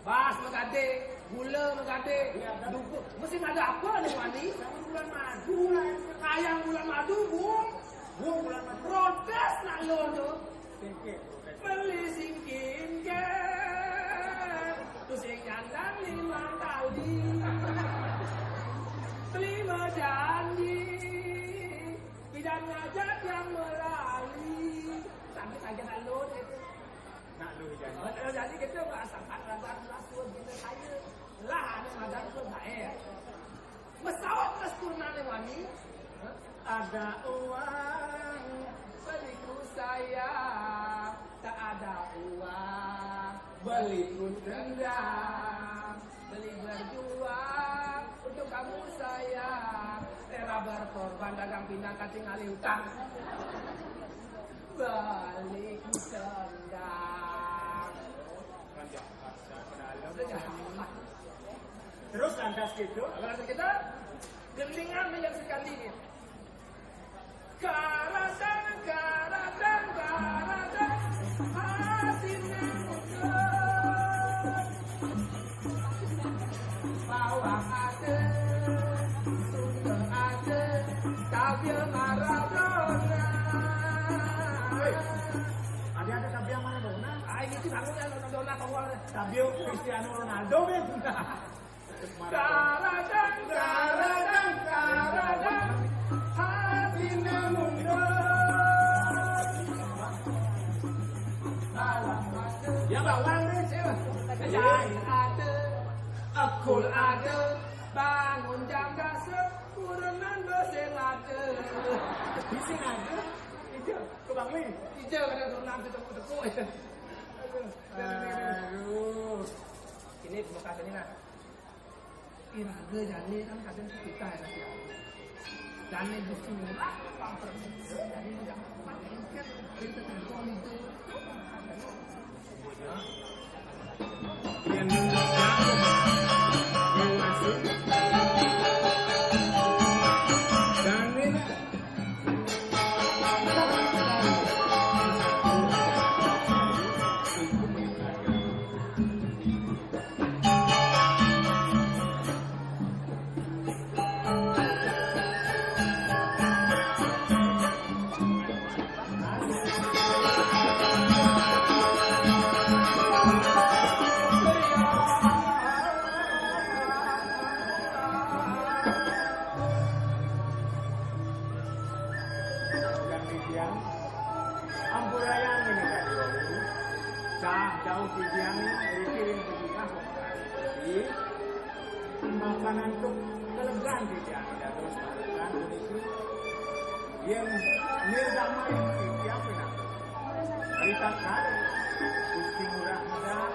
Bas magadé, gula magadé, dukut. Mesti ada apa ni wani? Bulan madu lah. Kayang bulan madu, bung. Bung bulan madu. Protes nak lo tu. Singkir, protes. Beli singkin ke. Tu sing nyandang lima kali. Terima janji. Tidak ngajak yang melali. Tapi kagak nak lo tu. Nak lu jadi. Oh, kalau jadi kita merasakan rasa rasa kita kaya. Lah, ada madan pun tak eh. Pesawat terus turun ada wani. Ada uang beliku saya, tak ada uang beliku dendam. Beli berjuang untuk kamu saya. Rela berkorban dagang pinang kacing alih utang. Balik sendang. Terus lantas gitu. Lantas kita gelingan yang sekali ini. Karatang, karatang, karatang, hatinya muda. Bawang ada, Sunda ada, tapi Maradona. Ada, ada tapi Maradona. Ah, ini tuh aku yang Maradona keluar. Tapi Cristiano Ronaldo kan. Karadang, karadang, karadang, hatinya mundur. Ya, bawang deh, Cil. Jahe ada, ekul ada, bangun jam dasar, kurenan beseng ada. Bising ada? Ijo, ke Bangli. Ijo, ada turunan, tepuk-tepuk. Aduh. Aduh. Ini pemekasannya, nah. Raga jani kan kadang kita ya, ya. Jani Gusti Ngurah, pang persis, jani dia makin kan, kita kan itu. Yang yang masuk. Jani Ampurayang ngenekan dulu. Cah jauh titiang riki ring pemikah. Makanan tuk kelegan titiang dados marekan puniki. Yen nirgamai titiang pinaka. Ritatkala Gusti Ngurah Medal,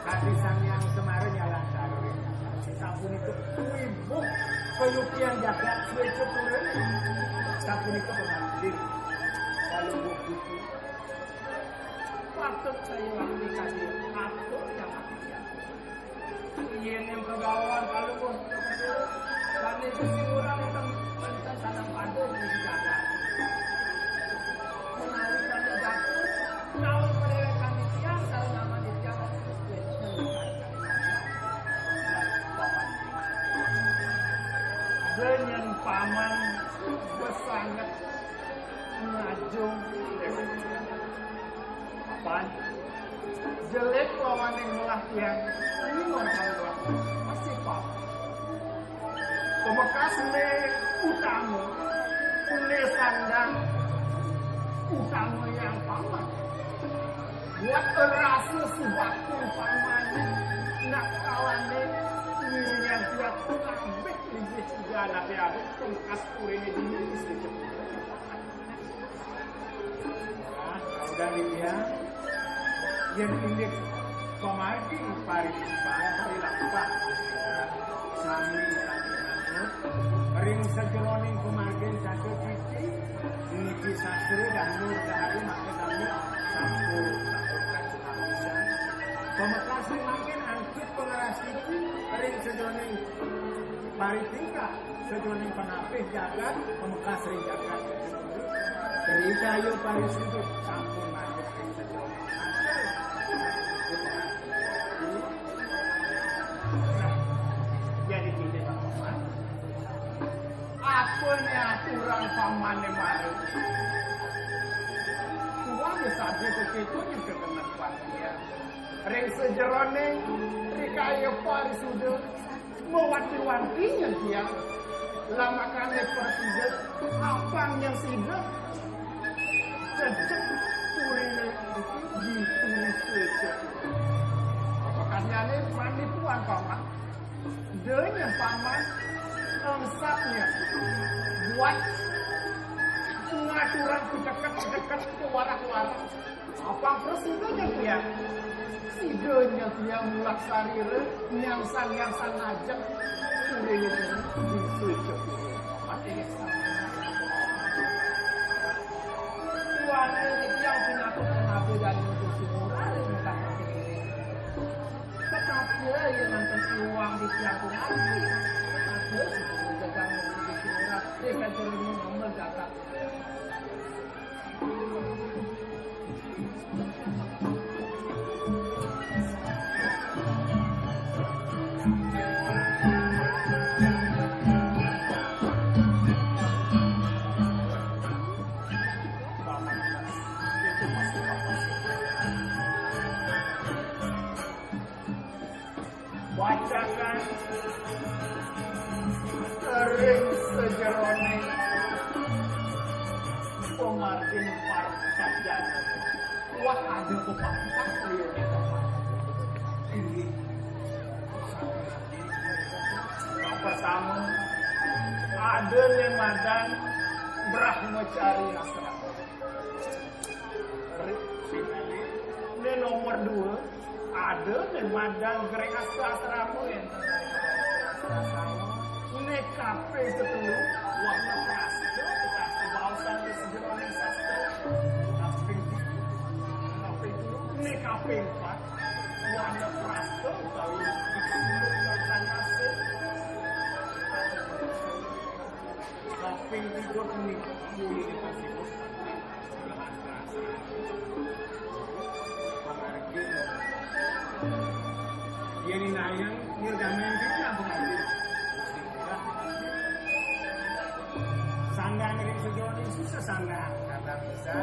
Kadi Sang Hyang Semara nyalan salurin. Sapunika wibuh kayukian jagat Swecapura. Sapunika pamangkin. Kalungguh Gusti. Patut saya lakoni kadi atur yang ati. Yen yang kagawan kalungguh. Kami Gusti Ngurah enten, enten sanang paduh di jagat. Menawi kami jatuh, nawi pada kami tiang, sareng nama di tiang. Dengan paman besanget ngajung. Apan jelek lawaning melah tiang, ini orang pasti paman. Pamekas ne utama, ne sandang utama yang paman. Buat rasa subakti paman, nak kawane ngiringan tiap kabeh linggih tiga nate abet pamekas kurene dini istri. Nah, udah dia, yen inggih pamargi paritimpa, parilampah, sami ring sajeroning pamargin satu titi, niki sastra dan nur dahari maka sami sampun, sampun kacukup pisan. Pamekas ring mangkin angkit pangeras titi ring sajeroning paritingkah. Sajeroning panapih jagat, pamekas ring jagat. Ri Cahya Parisuda sampun manggihin ring sajeroning. Jadi kene paman. Apa ne aturang pamane mara? Tuan ya sadhe keketo yang kekenek panitia. Ring sajeroning Ri Cahya Parisuda. Mawanti-wanti nyen tiang, lamakane prasida, apang nyen sida, cecek purine di puri Swecapura. Apa kasihane mandi tuan paman? Denya paman, engsapnya buat ngaturang pideket-pideket ke warak-warak. Apang prasida nyen tiang? Sida nyen tiang mulak sarira nyangsan-nyangsan ngajeng surya di Swecapura. Kuwasa titiang pinaka panabe daging Gusti Ngurah ring tengah diri. Tetapi yen wonten iwang titiang pinanti, tetapi sing jagang Gusti Ngurah ring kajeroning amel jagat. Wacakan ring sajeroning pamargin partajana. Wah, ada pepak-pepak liya. Inggih. Pertama, ada ne madan Brahmacari Asrama. Ri-, ne nomor dua, ada ne madan Grehasta Asrama enten. Né kaping tetelu, warna prasta, tekas kabaosan ring sajeroning sastra. Kaping, kaping telu, né kaping pat, warna prasta utawi diksina. Kaping tiga punika, punika sibuk. Yén inayang nirgamén kita pengantin. Sandang ring sejoning susah sandang. Kata bisa,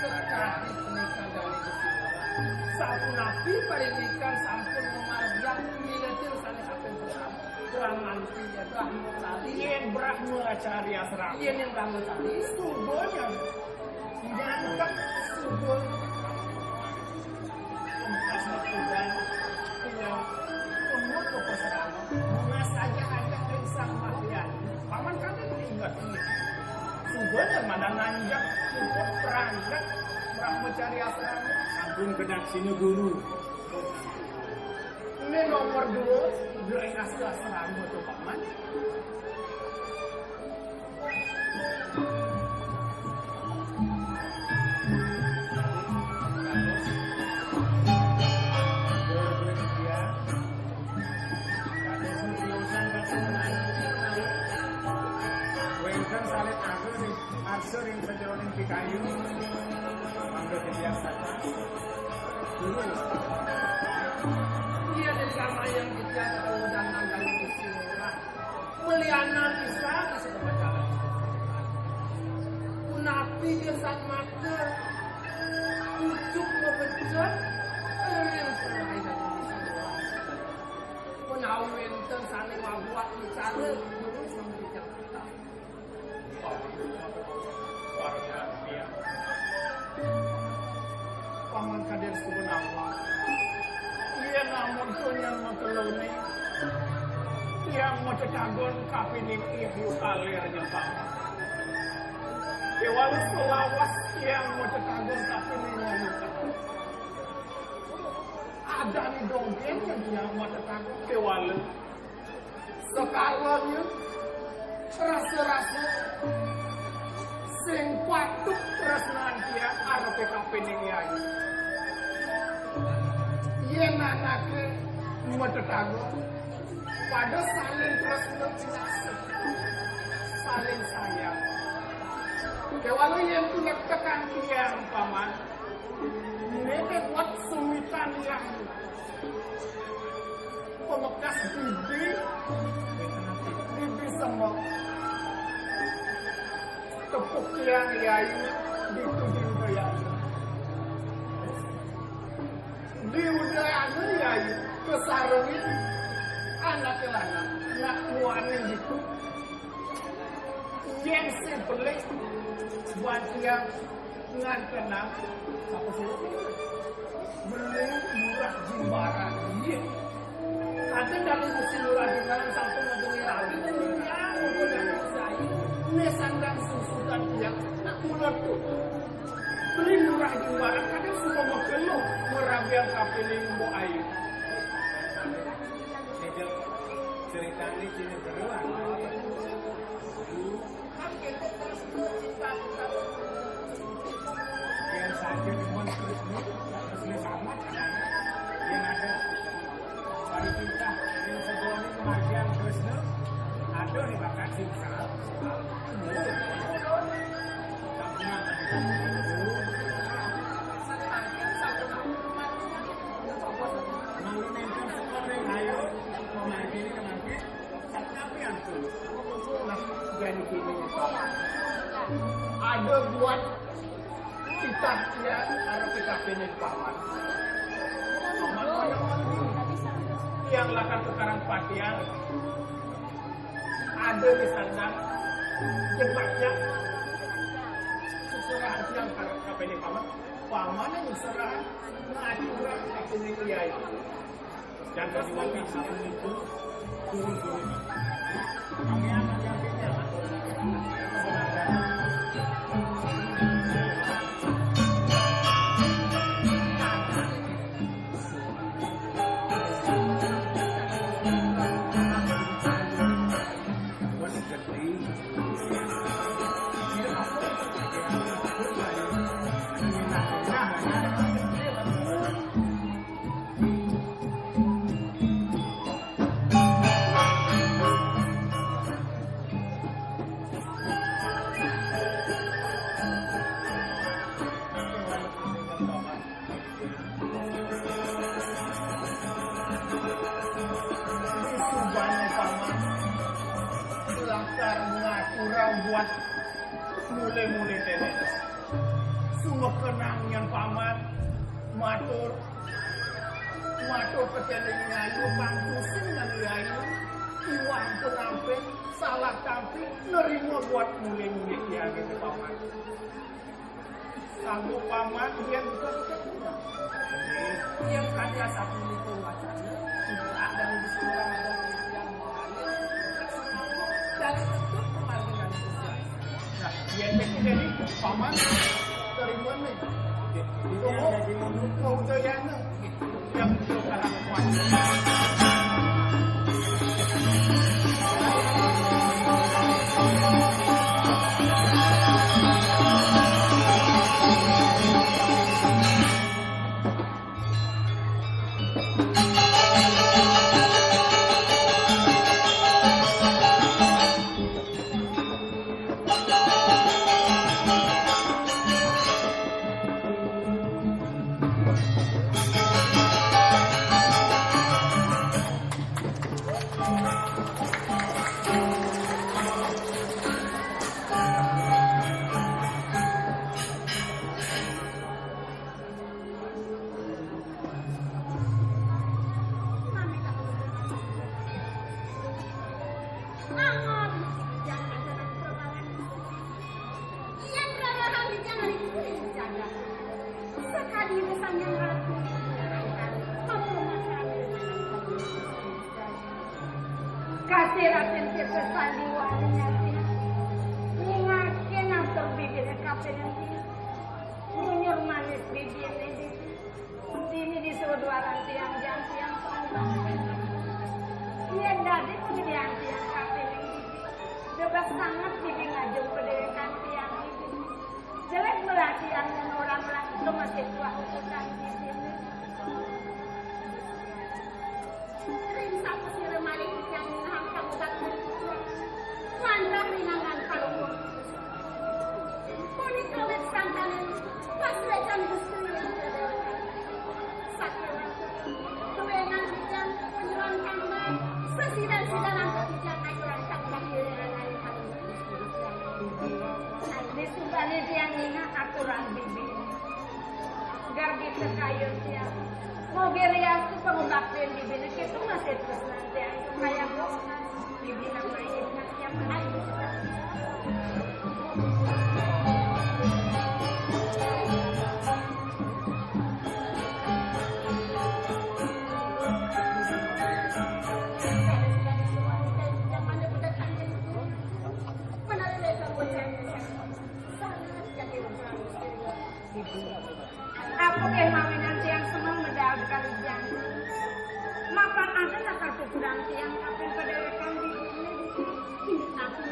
sakadi punika dané Gusti Ngurah. Sapunapi parindikan sampun mamargiang miletin sané kaping pertama. Brahmanti ya Brahmacari. Yén Brahmacari asrama. Yén yang Brahmacari, subanya. Nyangkep subur. Kempas makudan, tinggal umur kepeserama. Bunga saja hajat ring Sang Mahyani. Paman kami inget ini. Subanya mana nanjak, cukup perangkat, Brahmacari asrama. Sampun kedaksina guru. Ini nomor dua, ring asrama tuh, Paman. Wénten salit agung ring arsa ring sajeroning pikayu. Mangga titiang sata. Guru. Iya, dan sama yang kita tahu dan nangkal Gusti Ngurah. Meliana pisan di sekolah jalan. Punapi dia saat mata, pucuk ngebecet, ring perairan. Menawi wénten sané mabuat bicara, guru sing bicara. Paman kadén sebenarnya. Iya, namun tuh yang mengkeloni. Yang mau cetagon kapining iyu kalir nyepang. Kewala selawas yang mau cetagon kapining iyu kalir. Ada nih dongeng yang dia mau cetagon kewala. Sekalanya rasa-rasa sing patut tresnan tiang arepe kapining yayi. Yén anaké matetangga, pada saling tresna pinasih, saling sayang. Kéwala yén tunekekan tiang, Paman, néné buat sumitan yayi. Pamekas bibi, bibi semeng. Tepuk tiang yayi, ditu dinten yayi. Diudara yayi, kasarengin anaké lanang, nak muané ditu. Yén sing pelik, buat tiang ngantenang, sapa suruh? Beli Lurah Jimbaran. Iya. Kadén dari Gusti Lurah Jimbaran sampun ngedengi rawi, dan dia udah dari saya. Né sandang susutan dia, nak mulat tuh. Beli Lurah Jimbaran kadén suka mageluh, merabian kapining Mbok Ayu. Ceritané cina beruang. Yén saja demen Kresna, Kresna samet, yén ada. Bari titah, yén sajeroning margian Kresna, ada nih bakat sing salah. Sampunang. Mangga nénten sekor ring ayu, pamarginé kemangkin. Nah, jadi gini, ada buat kita ya, harus kita pilih paman. Paman yang penting. Yang lakar tukarang patian. Ada di sana. Jebaknya. Seserahan yang harus kita pilih paman. Paman yang seserahan. Nah, itu orang kita pilih kiai. Yang kedua, yang satu itu turun-turun. Kami akan yakinnya. Urang buat mulé-mulé téné. Sumekenang nyan paman, matur, matur peténé ngayu, pangkusin ngan ngayu, iwang penampi, salah tampi, nerima buat mulé-mulé tiang gitu, paman. Sanggup paman, yén bukan kita kurang. Yén ada satu itu wacana, tidak ada yang bisa orang ada yang dari bentuk pemandangan itu. Nah, yén itu jadi paman, terima nih. Itu mau, mau jayana. Yang itu kalah kuat. Kasih Raden kita sandiwara nyati. Nyingakin atur bibirnya kapining tiang. Nyunyur manis bibirnya di sini disuruh dua rantiang jam tiang sombong. Iya dadi pemilihan tiang kapining bibir. Bebas sanget bibir ngajung pedéwékan tiang ini. Jelek belah tiang ngan orang belah itu masih buah utusan bibir. Ring sapasira malih titiang minahang pangubat punika. Wantah rinangan palungguh. Punika wit sangkaning pasrécan Gusti Hyang Déwa. Sakéwanten, duénan titiang panjuan tambah, sesidan-sidanan titiang ajuran tambah irirangan palungguh. Disubané tiang ningeh aturan bibir. Gargita kayun tiang. Moga riastu pangubaktin bibiné kéto masih terus nantiang supaya bos bibi namain tiang ayu. Aku ké mawinan tiang semeng medal kali jani. Mapan ada nakal tuturan tiang kaping padéwékan di dunia di sini. Aku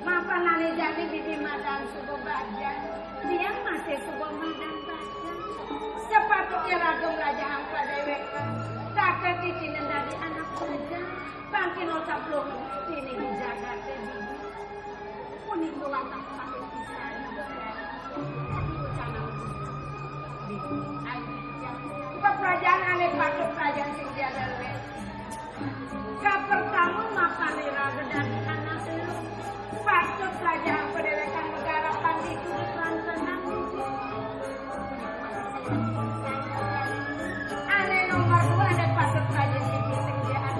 mapan ané jani bibi madan suba bajang. Tiang masih suba madan bajang. Sepatunya raga melajahang padéwékan. Kaka kikinen dadi anak bajang. Pangkino saplung dini di jagaté bibi. Punika wantah patut pisan. Dadi ucapan. Kaprajan ané patut prajan sing tiada lé. Kapertama mapan ira dadi anak lu. Patut prajan padéwékan megarapan ditu lan tenang. Ané nomor dua ada patut rajin sing adalah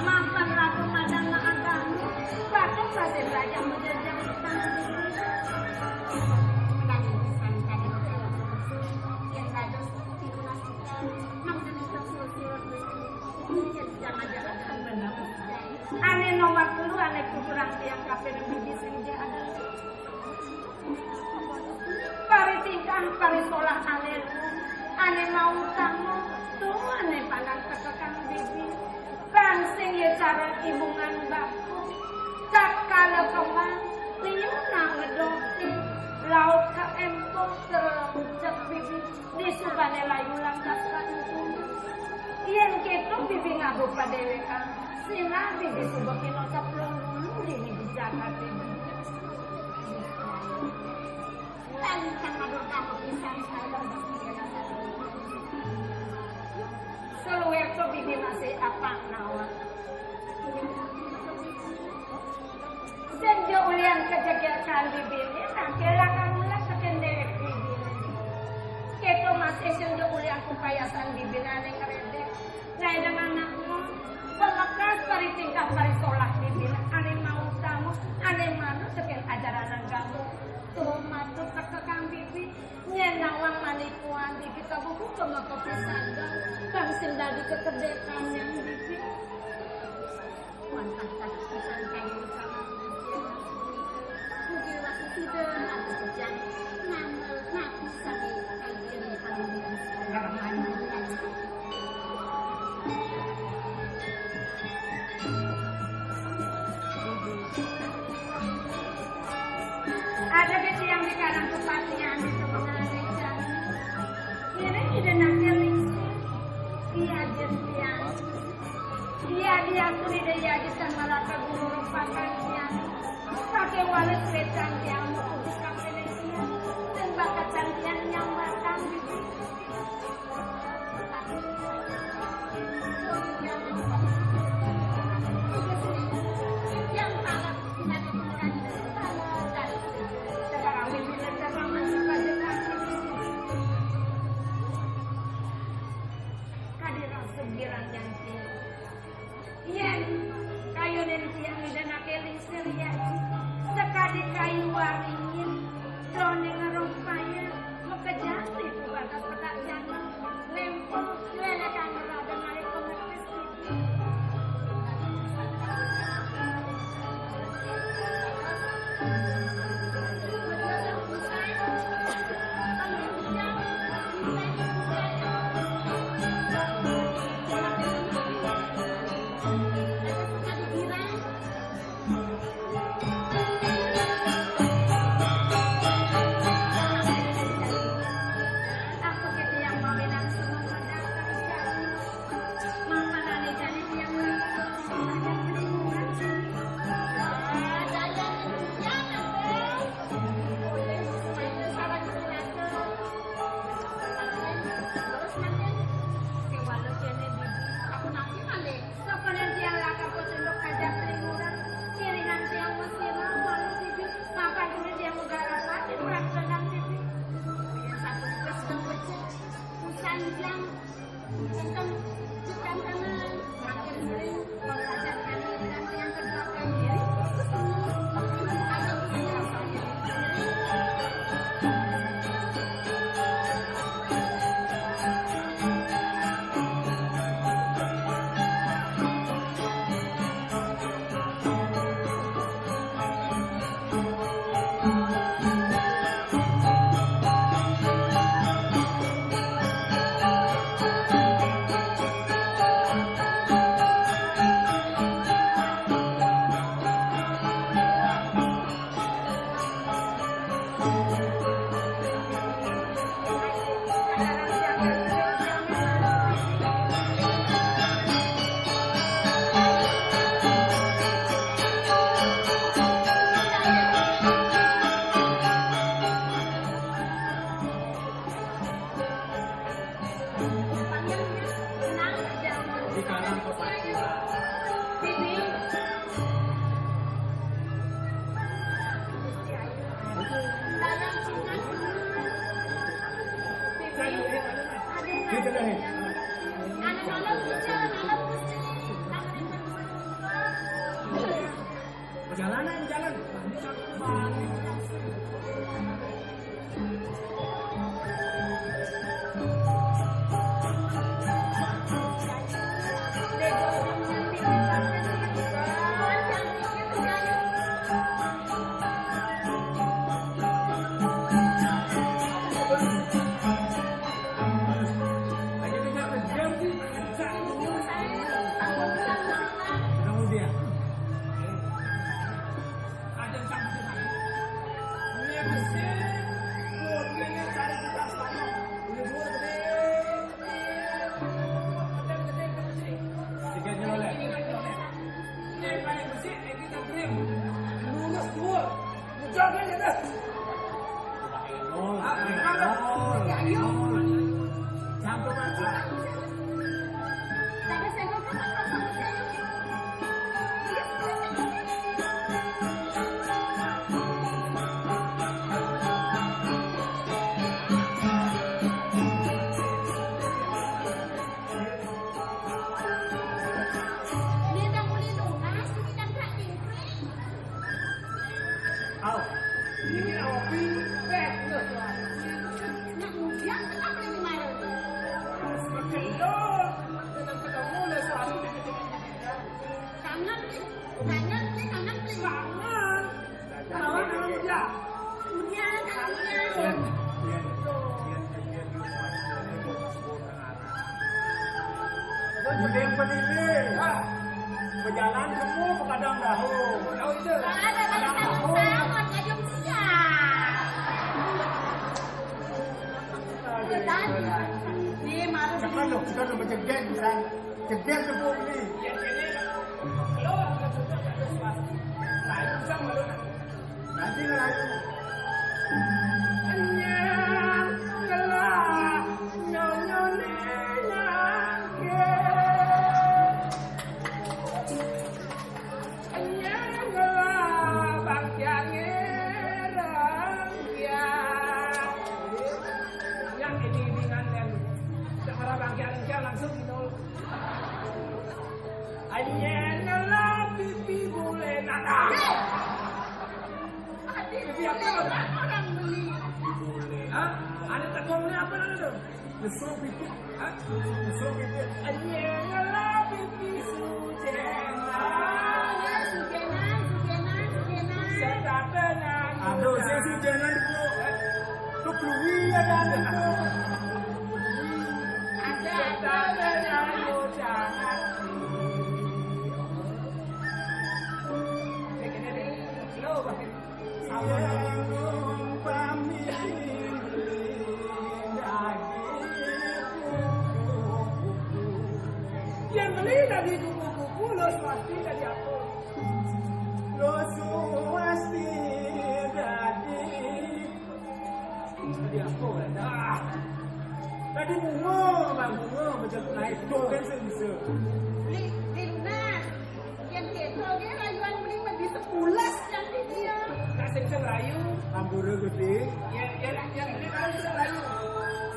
mapan raga madan agama, patut rajin rajin menjajah utang. Nanging pisan kadang kala yang dados pinunas kita, mangdene tersilsil, mungkin jangan-jangan benar. Ané nomor telu ané kudu rang tiang kapining bibi sing adalah. Paritingkah parisolah ané, ané mautama, tuh ané pandang tekekan bibi. Pang sing ya cara imbungan bako. Tatkala kembang, liu nang ngedoke, laut ka empok tercek bibi. Disubané layu lantas kanutunan. Yén kéto bibi ngaba padéwékan, sinah bibi suba pinocaplong dulu dini di jagaté. Saluir to bibi masih apang nawang. Kajegekan bibiné, tangké lakar melek tekén déwék bibiné. Kéto masih sing ulih aku payasan bibiné ané ngredek. Lain anakmu, pamekas paritingkah parisolah bibiné, ané mautama, ané manut tekén ajaran agama. Tuh matur teka Kang Bibi, yén nawang manikuan bibi kabuku pemaka pisan, bang sing dadi kekedékan yang bibi. Wantah kacipisan kayu utama. Mugi wasida atuh pejah ngamel napi sami kalian panjenengan. Ada di tiang di karang kepatihan di semenangan jani. Ini ide nakil lingsir. Iya, jen tiang. Iya, diakuni deh, iya, di Sang Malaka Guru Rupa Kancian. Pakai walis wetan tiang, mau kudu kapene tiang. Dan bakat tiang nyambatan gitu. Yang talat, tidak ditemukan. Sekarang ini, sekarang masih pada kaki. Kadirang sembilan janji. Yén kayunin tiang midanaké lingsir, ya, sakadi kayu waringin, doning rumpaya, makejang di batas petak janang, lempeng, lelekan rada nalika metis. Sapanen tiang lakar kocunduk kajak limuran, iringan tiang mesti lawan bibi, mapan dulu tiang udah rapat di peraturan bibi. Satu tugas dong becik, usan jam, tentang jam kanan, makin sering mengajar kami dan tiang kedua kami. Di kanan kepala. Perjalanan jalan. Jalan semua ke Padang Dahung. Tahu itu? Ada Padang Dahung. Sama, sama, Tanjung Siang. Aduh, ini malu. Sekarang lo, sekarang lo macam geng, misalnya. Ceger tepuk ni. Yang kena, kalau orang sudah tak ada suara. Lain macam mana nak? Nanti Melayu. Anyang kelah nyonya ni nyangke. Anyang kelah bangkiang ireng ya. Yang ini dengan yang tak marah bangkiang langsung gitu. Anyang ngelap pipi bule nanah. Pipi apa? Orang beli. Hah? Ada tekong ni apa nama tu? Lesu pipi. Hah? Lesu pipi. Anyang ngelap pipi sujenan. Sujenan, sujenan, sujenan. Serta tenang. Aduh, saya sujenan tu. Tu keluar ya dah tu. Ada, ada, ada, ada. Yang beli dari kupu-kupu lo swasti dari aku. Lo swasti dari Tadi apa, Wan? Ah. Tadi bunga, Bang, bunga macam naik tu kan sebisa. Li, Li Luna, yang keto dia rayuan mending lebih sepulas yang di dia. Tak sensor rayu. Ambura gede. Ya, ya, ya, dia kan bisa rayu.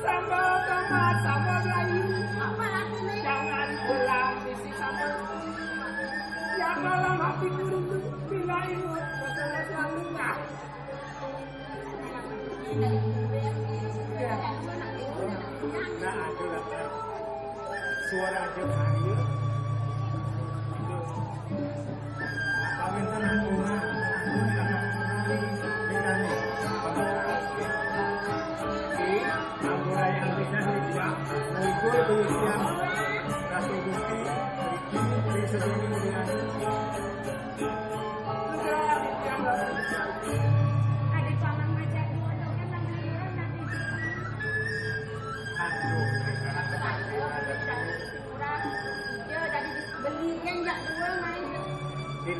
Sambal tomat, sambal rayu. Apa lagi ni? Jangan pulang di si sambal. Ya, malam hatiku rindu bila ingat masa lalu. Nah. Nah, aduh, lah. Suara aja saya. Kawin kan aku, nah, aku, nah, aku, nah, ini kan nih. Oke, aku yang bisa nih, Pak. Mukul, tulis yang Ratu Gusti, Riki, Riki, Riki, Riki, Riki.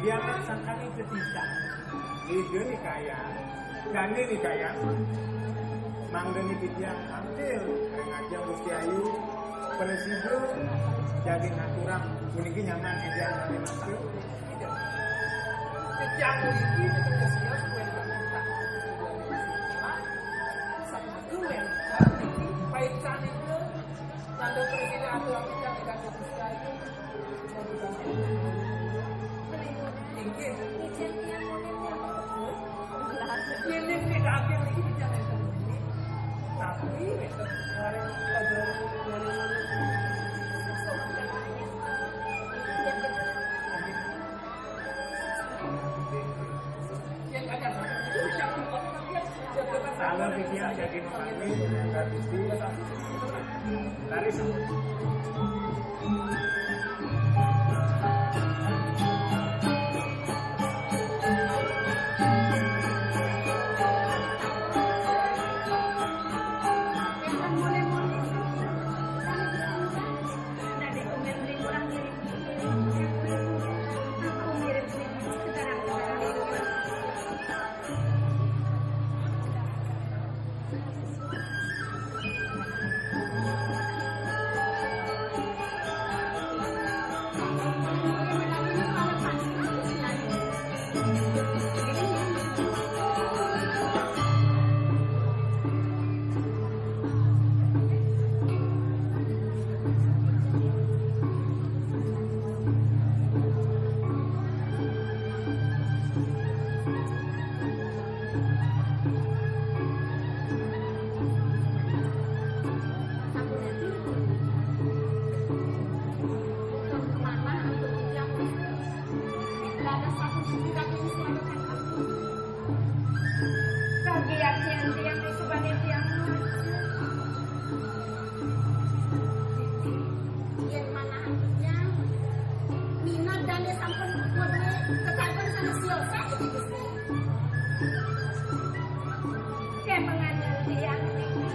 Dia kan sangkani cerita. Ide ni kaya. Kami ni kaya. Mangga ni titiang tampil. Kaya ngajeng Gusti Ayu. Penesidu jadi ngaturang. Puniki nyaman titiang kami matur. Titiang puniki tetep siap supaya kita minta. Satu yang paican itu tanda presiden atau kita tidak fokus lagi. Inggih. Ini tidak akhir ini jangan. Tapi Siosang iki, Gusti. Kemengane tiang niki.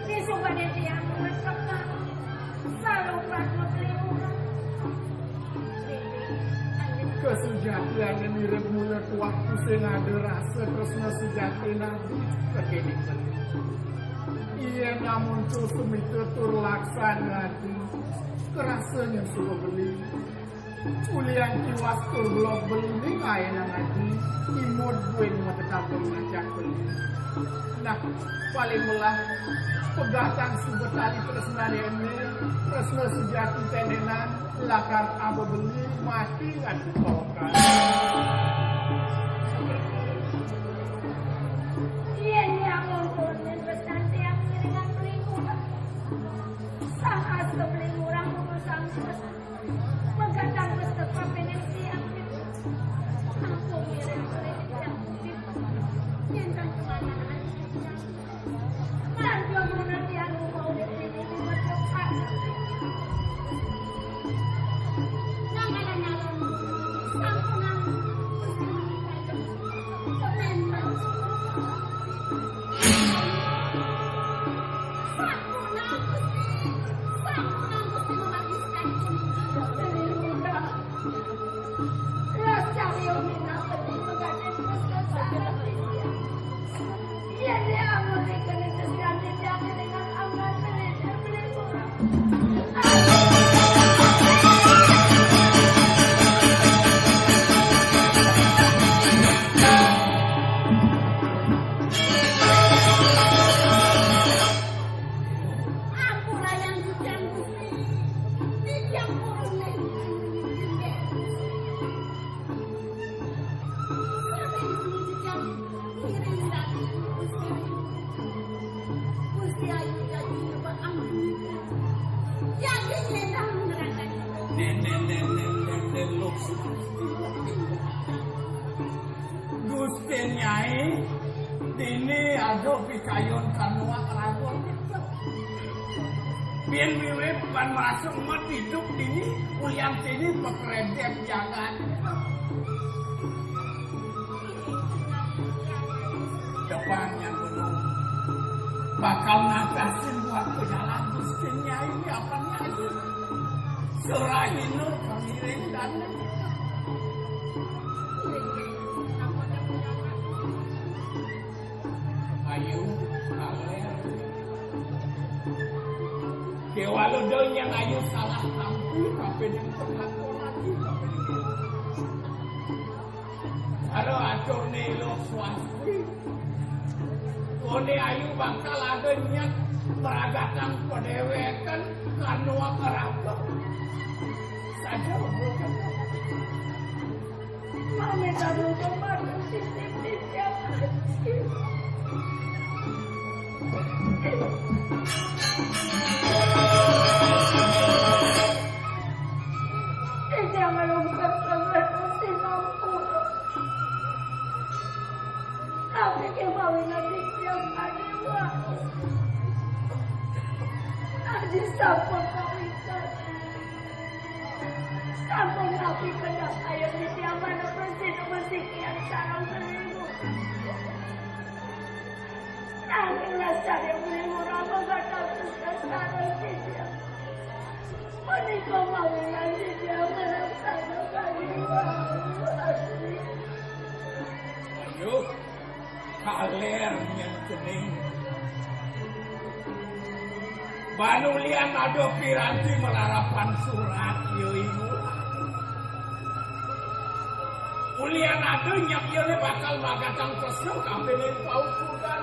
Disumbane tiang metekan. Salupat ngebeli murah. Kesujatiane mirip mula tuahku sing ada rasa tresna sujati nabi. Kekene beli. Iya namun tu semita tur laksana ati. Kerasanya suruh beli. Ulian tiwas tur blog beli ning kaenang ati, imut buin matetapung ngajak beli. Nah, paling melah pegatan suba tali tresnane ene, tresna sejati tenenan, lakar aba beli mati nganti tokan. Yen nyamun turun ning pesan tiang ngiringan beli murah. Sang asta beli murah kudu sang Pegatang wis teka pining tiang. Aku ngiring kulit tiang. Yen kan kemana aja tiang. Kan dua guna tiang mau di sini di Merdeka. Nang ada nyalon. Sampunang. Sampunang. Ampura yang hujan Gusti, titiang purun ning. Sampai dulu titiang ngiring dadi Gusti. Gusti Ayu jadi nyebak ampun. Jadi nyendang nerangkan. Nenek, nenek, nenek, luksu. Gusti Nyai, dini ada pikayun kanuak raga kita. Bin wiwit ban merasa umat hidup dini, ulian sini pekredek jagat. Depannya gunung bakal ngatasin buat pejalan Gusti Nyai ini apa nyai. Surahina pengiring dan Ayu, kaler. Kewala do nyang ayu salah tampi, tapi ning tengah lagi, tapi ning karo atur nelo swasti. Kone ayu bakal ada nyet peragatan pedewekan kanua keraga. Saja bukan. Mami kado tomat sisip-sisip. Jangan lupa, tapi kemawinan di tiap hari, Wak. Aji sampun kawitan. Sampun napi kendang ayo di tiap mana mesti mesti kian sarang seribu. Nanging rasane muni ora bakal sukses karo Sidya. Menika mawinan Sidya menang sama kali. Ayo, kaler yen cening. Banulian ada piranti melarapan surat ya iku. Ulian ada nyap bakal magatang tresna kapining paukuran.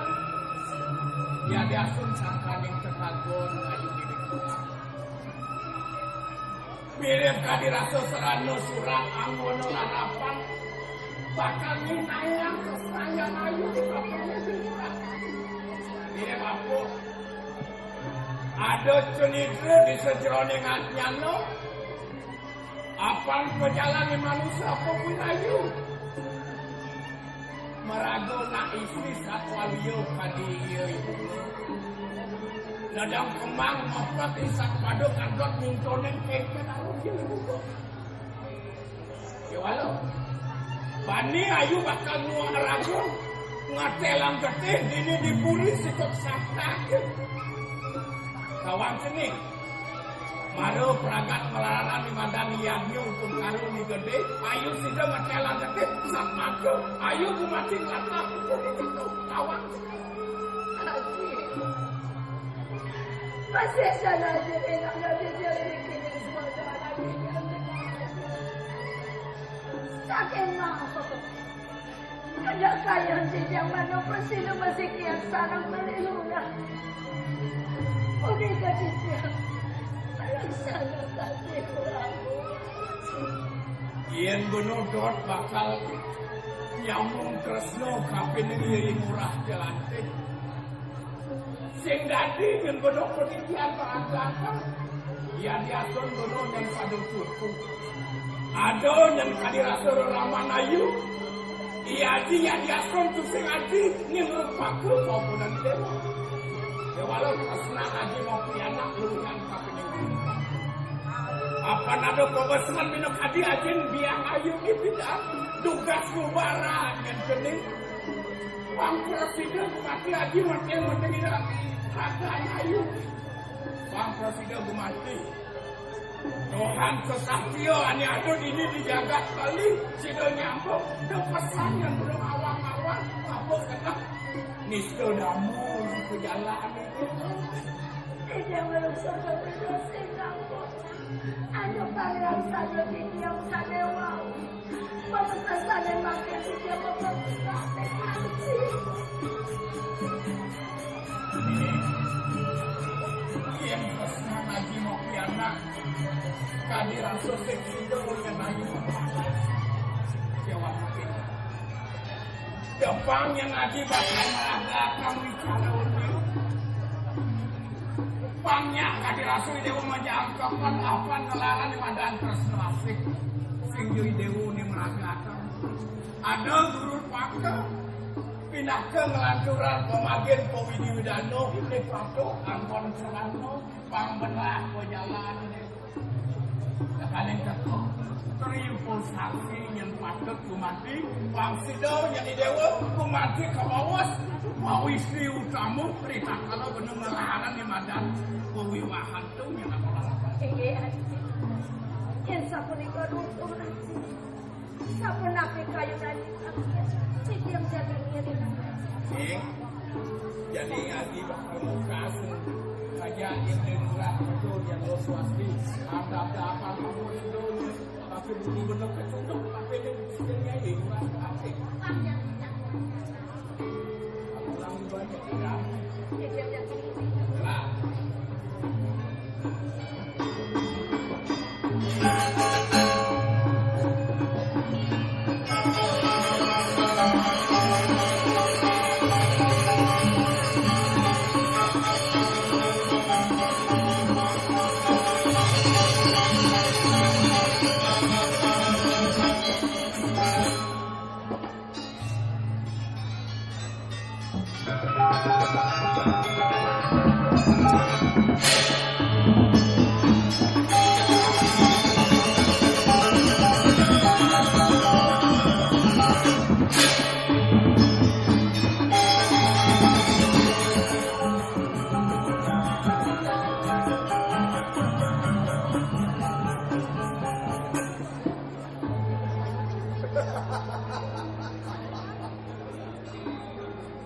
Ya diasun sangkaning tenaga ayu diri kurang. Mirip kadi rasa serana surat anggono larapan. Bakal nyinayang kesayan ayu di kapining kurang. Mirip apa? Ada cenitra di sejeroning atnyana, apan pejalane manusa apa pinayu. Maraga nak istri satwa liya kadi iya ibu. Ledang kemang mepet isak pada kadot mintonen kengken aruh iya ibu. Kewala. Ni ayu bakal nuang raga, ngatelang getih dini di puri sikut sakta. Tawang cening. Mara pragat nglaranan di madan yadnya Utun Karung di gedé, ayu sida ngatelang getih, sat mata, ayu gumanti latah. Tawang cening. Aji. Pasih sana aja enak dari dia ini kini semua anak ini. Saking mau. Kadakayan titiang manuk prasida masih kian sareng melih lurah. Ugi ka titiang laksana kasih Prabu. Yén benodot bakal nyambung tresna kapining Yai Ngurah Jelantik. Sing dadi nyén bena penitian peragatan. Yadiastun bena nyén pada putu. Ada nyén kadi rasa reraman ayu. Iya aji yadiastun tusing aji nyén rupaku paupunan déwa. Déwala tresna aji mau pianak luwihan kapining. Apan ada kobesan bina kadi ajin biang ayu ni pidan. Dugas kubara nyén geni. Pang prasida gumanti aji manteng-manteng ida. Raga ayu. Pang prasida gumanti. Tuhan kesatria ané ada dini di jagat Bali, sida nyambung. Da pesan yang belum awang-awang, apa kena. Nista damu, nista jalan itu. Ida manusia berbeda sing ngambung. Aduh, Pangeran Sadya titiang sané wau. Pamekasane mangke sing mapekasane. Yen tresna ngaji mau pianak, kadi rasa sing sida ngenani. Jawab mungkin. Depang yang ngaji bakal meragakan bicara ulun. Pang nyak kadi rasa dewa majangkepan apan ngelaran di madan tresna asik. Sing jui dewa ni meragakan. Ada guru paka. Pinaka ngelancuran pemagen pawidi widano. Ini patuh angkon serano. Pang belah pejalan ini. Tekaning teka, triumpul saksi nyén patut gumanti, pang sida nyén déwa gumanti kawawas, pawisi utama, ritatkala bena ngelaharan di madan, pawiwahan tu nyén apa lalapan. Inggih, Aji. Yén sapunika runtuh, Aji. Sapunapi kayunanipun, titiang jaga ngiring. Nggih. Jadi ngaji bakal muka sing saja yang di murah betul yang lo swasti. Ada-ada apa kamu itu. Tapi bumi bener kecunduk, tapi ini sing jadi murah apa.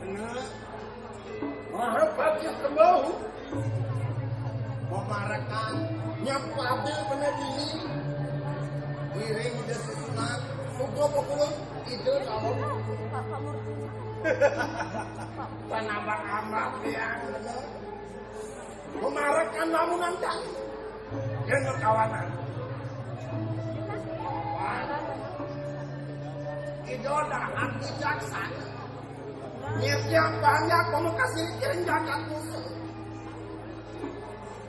Bener. Mahapati kembau. Memarekan nyapati bener dini. Ngiring ida susunan. Suka pokoknya ida calon. Panambah amat ya bener. Memarekan lamunan kami. Dengan kawanan. Ida dahan bijaksana. Nyetiang banyak pamekasih ring jagat musuh.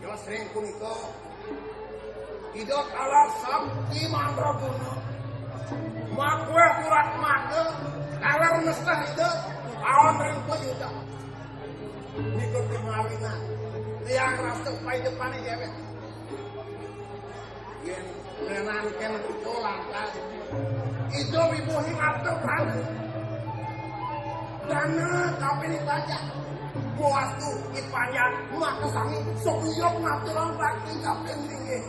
Yo sering punika. Ida kalar sakti mandraguna. Makueh kurat mata, kalar mestah ida, awan ring payuda. Nika kemarinan, tiang rasa paidepane dewek. Yen ngenanken ento lantas, Idup ibu ing arta prana. Dana kaping pajak. Boas tu ipajak maka sami sebiyok natural bakti kaping linggih.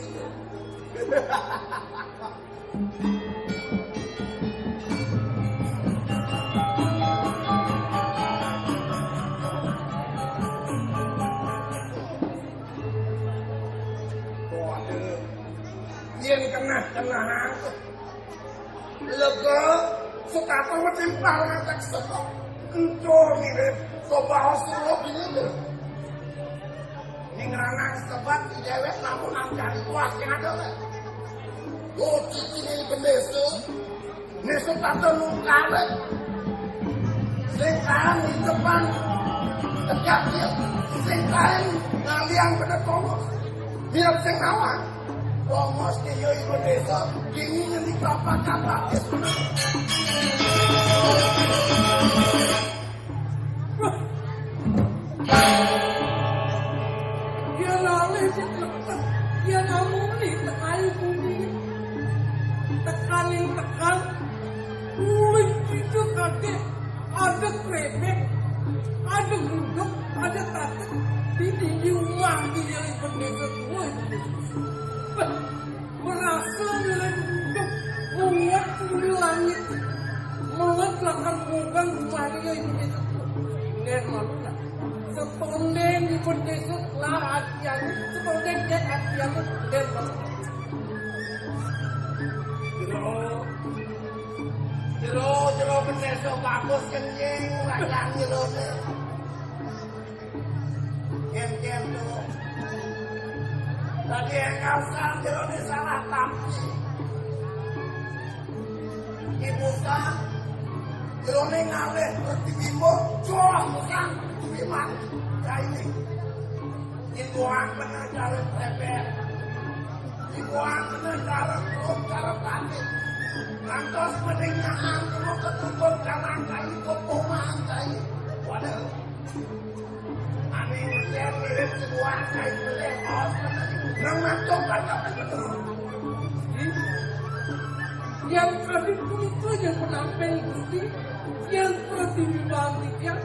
Waduh. Yen kenah-kenahan. Lega, sukata metimpal ngatek setok. Enco mirip, sobaos suruh gini tuh. Ning ranang sebat di dewek namun angkari kuas yang ada, lek. Yo, cici ning bendesa. Ning sukata nungkare. Sing kaen di depan tegak dia. Sing kaen ngaliang pada tongos. Biar sing ngawang. Tongos dia ibu desa. Gini yang di kelapa kata. Yen alih diklektek, yen amuni tekani bumi. Tekaning tekan, uling kita kadek, ada krepek, ada gudeg, ada tatek, di tinggi rumah dia ibu desa tua ibu desa. Merasa nilai hidup, menguat tinggi langit, menguat lakar bukan rumah dia ibu desa tua. Nen malu lah. Setondeng di bendesa lah hati anu, setondeng dia hati anu, dan bapak. Jero, jero, jero bendesa bagus kencing, rakyat jerone. Ken-ken tuh. Tadi engkau sang jerone salah tampi. Ibu sang, jerone ngalih pertiwi mo, joh sang, pertiwi mati. Kaini. Ibu ang bener jalan peper. Ibu ang bener jalan perut, jalan tadi. Ngantos peninggalan, kamu ketutup jalan kayu, kepungan kayu. Waduh. Ane ngecek mirip sebuah kain pelek, aos bener. Nang ngantuk kan tapi bener. Yang tadi punika yang penampil Gusti, yang pertiwi bangkit yang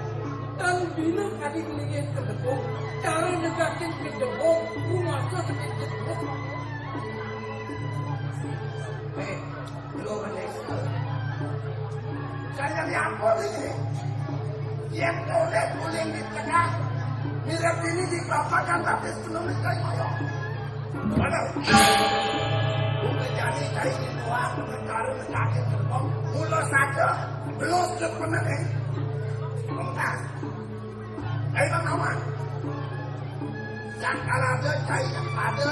tan bina kadi ngelingin kedebong, cara negakin kedebong, rumasa sakit kedebong. Eh, Lho, Manis. Saya nyampur ini. Yang boleh guling di tengah. Mirip ini di papakan tapi sebelum saya koyok. Mana? Bukan jadi dari di luar, mencari mencari gerbong. Mula saja, belum ke penereng. Enggak. Ayo, Bang Awan. Yang kalau ada cai yang ada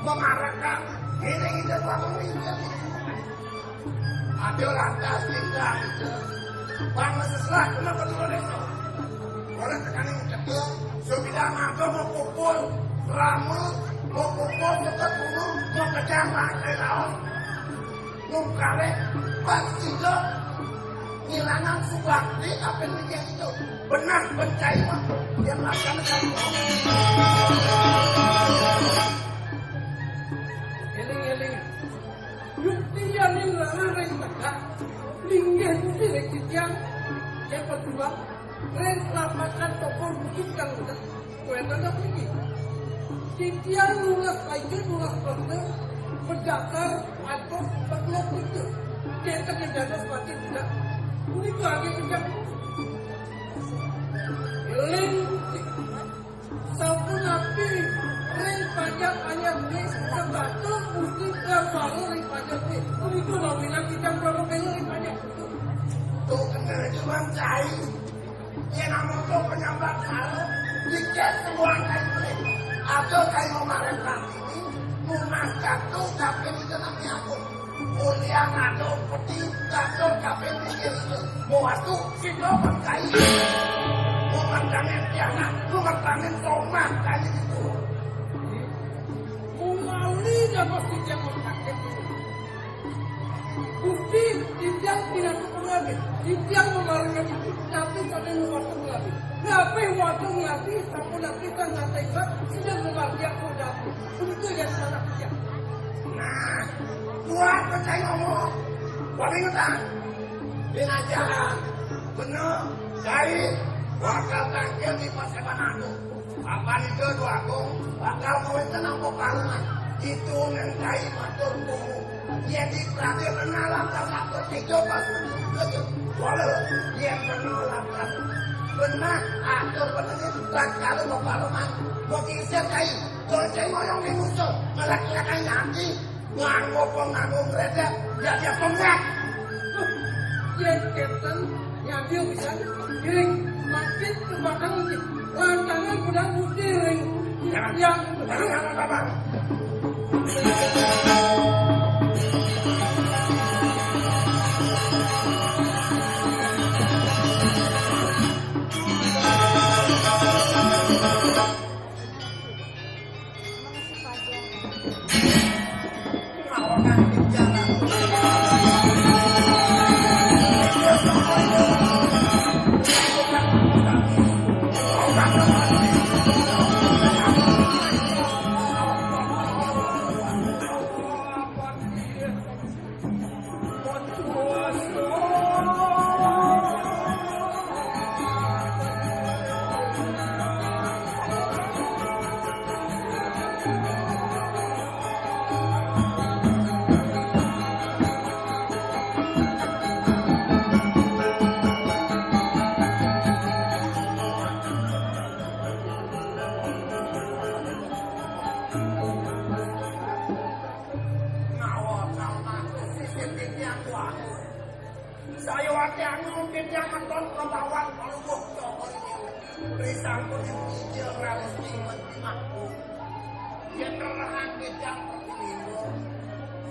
memarahkan, ini kita bangun ini. Ada lantas tinggal itu. Bang seselah kena ketua desa. Orang tekanin ketua, sudah ada mau pukul, ramu, mau pukul dekat gunung, mau kejam lantai laut. Nungkare Pak Sido ngilangan subakti apa yang itu. Benar, bencai, Pak. Yang laksanakan. Eling-eling. Yukti yang ngilangan ring tegak. Linggih budi ring titiang. Yang kedua, ring lapakan tokol bukit kang udah. Kuwi tetep iki. Titiang nulis paicun, nulis pete, berdasar atau perlu pete. Kita kerjanya semakin tidak. Ini bagi kerja. Eling sampun napi ring pajak anyar ini, sebatul mesti gambaran ring pajak ini. Ini tuh mau bilang kita berapa kali ring pajak. Tuh, kenal cuma cai. Yen amonto penyambat karo, dikit semua kain beli. Atau kain memaret nanti, lunas jatuh, tapi di dalamnya aku. Kuliah ngado peti, jatuh, tapi di itu. Mau waktu, kita berkain. Mau makannya tiana, mau makannya tomat, kayak gitu. Mulai dah pasti dia mau sakit. Gusti, titiang pinantuk pengabe, titiang memarengkan itu, tapi pada luar pengabe. Ngabe waktu ngabe, sampun kita nggak tega, sudah memarengkan pengabe. Begitu ya, saudara titiang. Nah, luar percaya ngomong. Paringetan. Dinajaran. Bener. Cai bakal tangkil di Paseban Agung. Apa nika Dwagung bakal ngawénten apa paruman? Itu ngentai matur tunggu. Yén di Prabu Renal lantas atur tiga pas begitu. Walau yén Renal lantas benah atur benengin tatkala beparuman. Bagi isih kai, donceng moyong di musuh, ngelak-ngelakan nyati, nganggo penganggo ngredek, ya dia pengak. Yén kénten, nyadi pisan, giring, mangkin kebakal lantangan kudang putih, ring. Jangan. Yang. Jangan, jangan, Bapak. Ngawa kalmatu sisip titiang kuangun. Saya wati anu titiang nonton kebawang pelungguh cokor ini. Risang kuning hijau raus timet di mangkuk. Yen nerahan titiang pertiwi.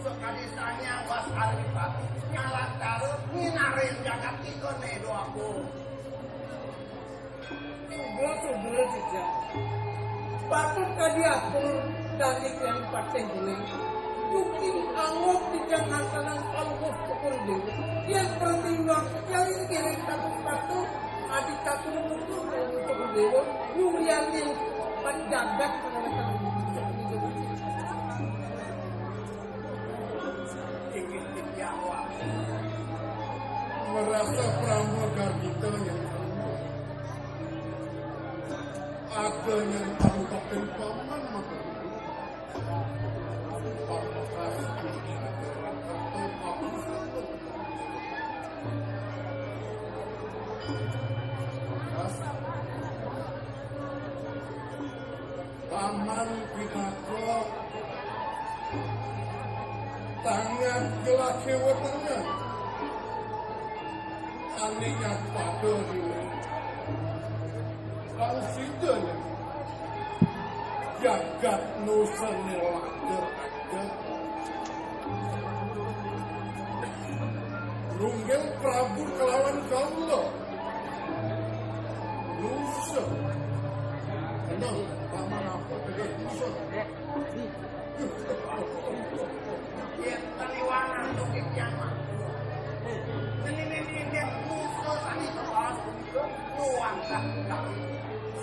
Sekali tanya Bas Adipati. Ngalantara nginarin jagat kita nedo aku. Sudra-sudra sida. Patut kadi atur dadi kang patih duwe. Duking angguk titiang ngantenan palungguh syukur dewa. Yen pertimbang kali ngiring kados patut, adi katur putu palungguh syukur dewa, nyurianing panjagat pangawetan. Inggih titiang wau. Merasa pramagarbita yang ada yang parupaken paman maka. Pamekas. Paman pinaka tangan gelah kewetengan. Ane nyat pada diri. Kang sida nya jagat nusa nilakar aja. Lunggil Prabu kelawan kaula. Nusa. Nah, paman apa tegas nusa? Yen kaliwanan tokit yang mah. Nini-nini dia nusa sani kelas. Nuwun kang.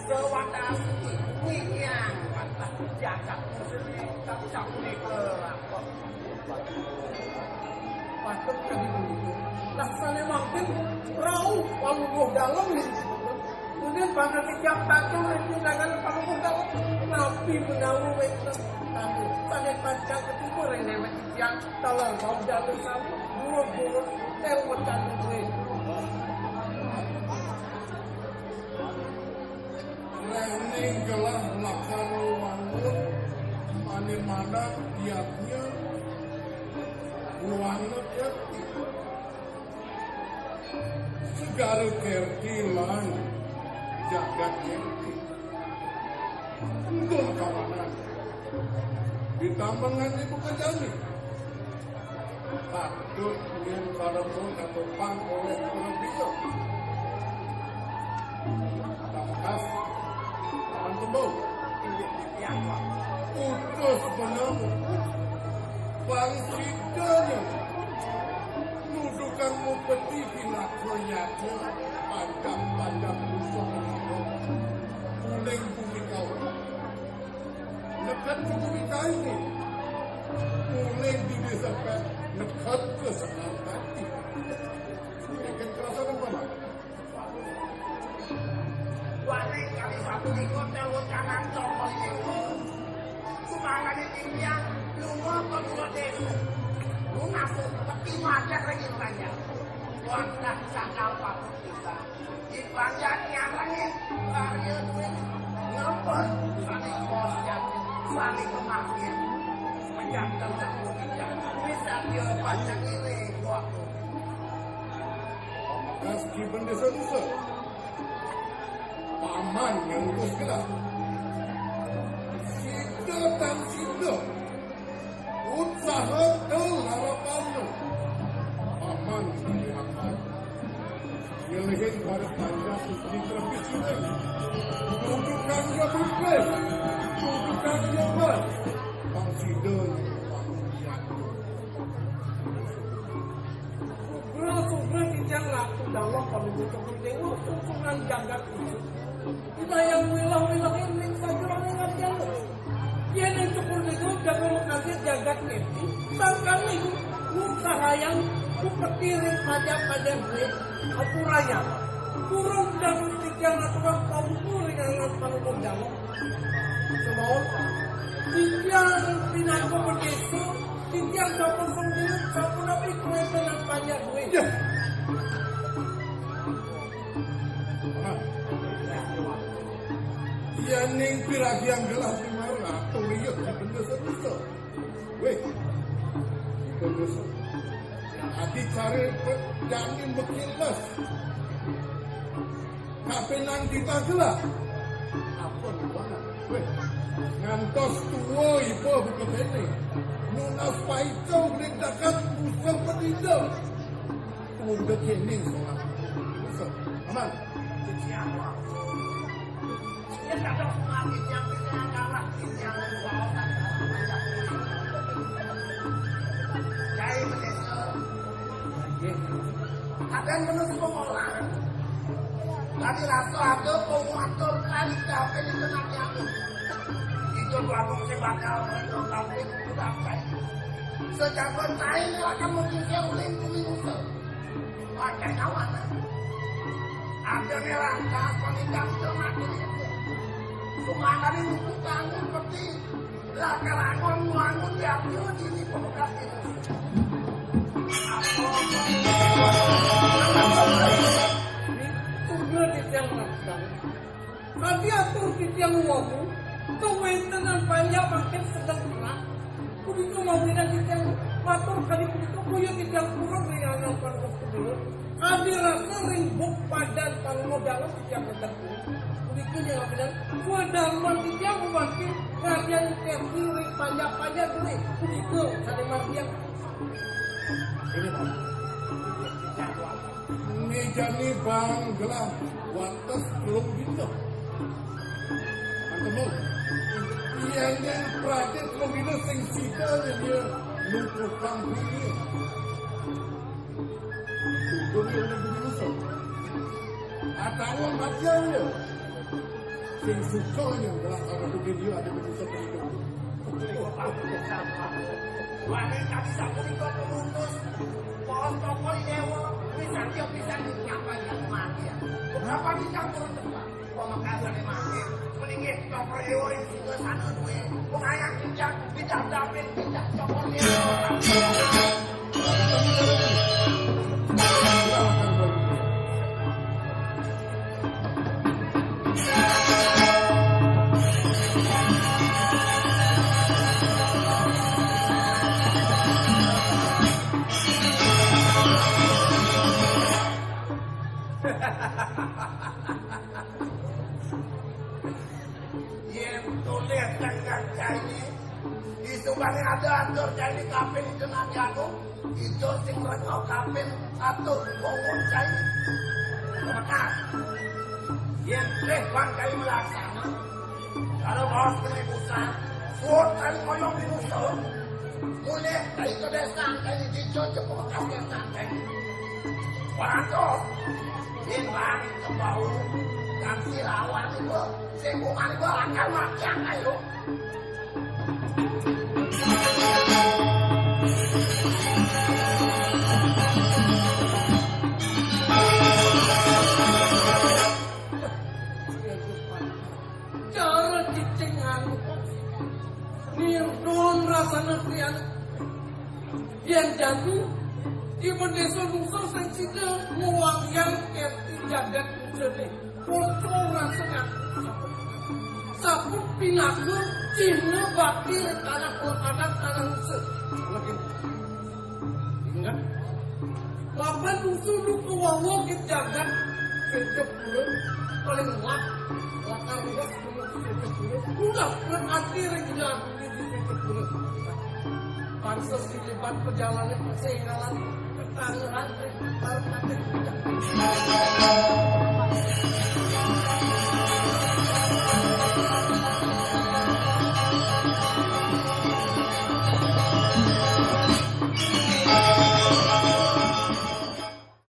Sewadas niki yang wantah jagat muslim tak campuri kelakon. Patut kami begitu. Laksane mangkin rauh palungguh dalem nih. Kemudian bangsa tiap tatung itu dengan palungguh dalem. Nabi menawi wektu kami. Sane pancang ketipu ring dewek tiang. Taler bau dalem sami. Dua-dua. Tel wecan duwe. Lening gelah lakar wangun, mane mandat yadnya, buana kerti. Segara kerti lan jagat kerti. Entun kawanan. Ditambengan ibu kejani. Patut yen karepun katopang oleh Prabu. Tangkas, Paman Tembung. Utus benemu. Parisidanya. Nuduhkang mupeti pinaka yadnya. Panjang-panjang musuh. Uling bumi kau. Neked ke bumi kaini. Mulih dini sampai neked ke Sekar Pati. Yang lunga ke dua desa. Lunga ke peti majak lagi banyak. Wah, dah sandal patut kita. Di banyak nyarangin, lari duit. Ngempet, saling bos jatuh, saling memakai. Macam tentang bisa dia panjang ini, waktu. Kas di bendesa-desa. Paman yang ngurus gelar. Sida tan sida. Utsaha kelarapan. Paman yang akan. Ngelihin para panjang di terbit sida. Tunjukkan dia bukti. Tunjukkan dia bar. Bang sida yang Sugra-sugra titiang Ratu Dalang Palungguh Cokor Dewa, sungsungan jagat ijo. Kita yang wilah-wilahin ring sajeroning adiana. Yén ring Cokor Dewa jaga makasih jagat kénti, sangkaning nugrahayang upeti ring pajak-pajak duit, ampurayang. Purun dados titiang ngaturang pauntu ring anak Palungguh Dalang. Semaun, titiang pinaka bendesa, titiang sampun senggulut, sampun napi kawéntenan pajak duit. Ya. Nah. Yéning piragiang gelah pimaratu, iya, bendesa-bendesa. Wéh, bendesa. Adi cari jani mekiles. Kapinang titah gelah. Ampun, banget. Wéh, ngantos tua iba buka kéné. Nunas paica uling dagat usah pedida. Tunggu kéné, soal. Usah. Aman. Siapa? Dia tak tahu mati, yang punya kalah, yang bawa. Kiai Meneso. Kadang menurut pengolahan. Tadi rasa ada penguatur kali tapi di tengah jalan. Itu baru saya bakal mengambil udah kayak. Sejak bersaing akan mungkin dia uling bumi musuh. Pakai kawan. Ada nih langkah pengikat itu mati. Cuma tadi lupa tangan seperti lah kalangon wangun ya ini pemekas ini. Sudah di jalan. Tadi atur titiang wau, kawéntenan panjak mangkin sedeng perang. Punika mawinan titiang matur kadi punika, boya titiang purun ring anak Palungguh Gubernur. Kadi rasa ring buk padan Palungguh Dalang titiang wénten purun. Punika ning mawinan swadarman titiang mangkin ngrajain keti ring panjak-panjak duit. Punika sané margiang. Ini, Pak. Méjané bang gelah wates telung dina. Antemu. Yén yang praté telung dina sing sida dia nutupang dunia. Dunia udah dulu. Atawa matian dia. Sing suka nya adalah kalau mungkin dia ada manusia begitu. Wani tadi sapunika pemutus. Pohon toko dewa, bisa dia bisa dinyapa yang mati. Beberapa kita turun tempat. Pemekasan mati. Meninggi toko dewa yang sudah sana duit. Pengayang tidak, tidak dapin, tidak toko dewa. Yén tulis tengah cai, isuk bani ada atur cai kapin itu nak jago, itu sing rengok kapin atur bongon cai. Maka, yén teh bang cai melaksana, kalau bawas kena busa, suot cai ngoyong di busa, mulih cai ke desa cai di Cico cepok ke desa cai. Orang tuh, yén bang kebau, ganti lawan itu. Sing kuman gua akan makan ayo. Cara cicing anu. Nirtul Désa Nungsa sing sida ngwayang kerti jagat Nungsa né. Kocor rasa kan. Sampun pinaka cihna bakti ring tanah Pelapadan, tanah Nungsa. Lagi. Ingat. Laban Nungsa nu kawawa ké jagat Sirjapura paling wah. Lakar luas gunung Sirjapura. Udah berarti ring jagat di Sirjapura. Bangsa siliban perjalanan perséhalan ketanggahan ring Parpatih.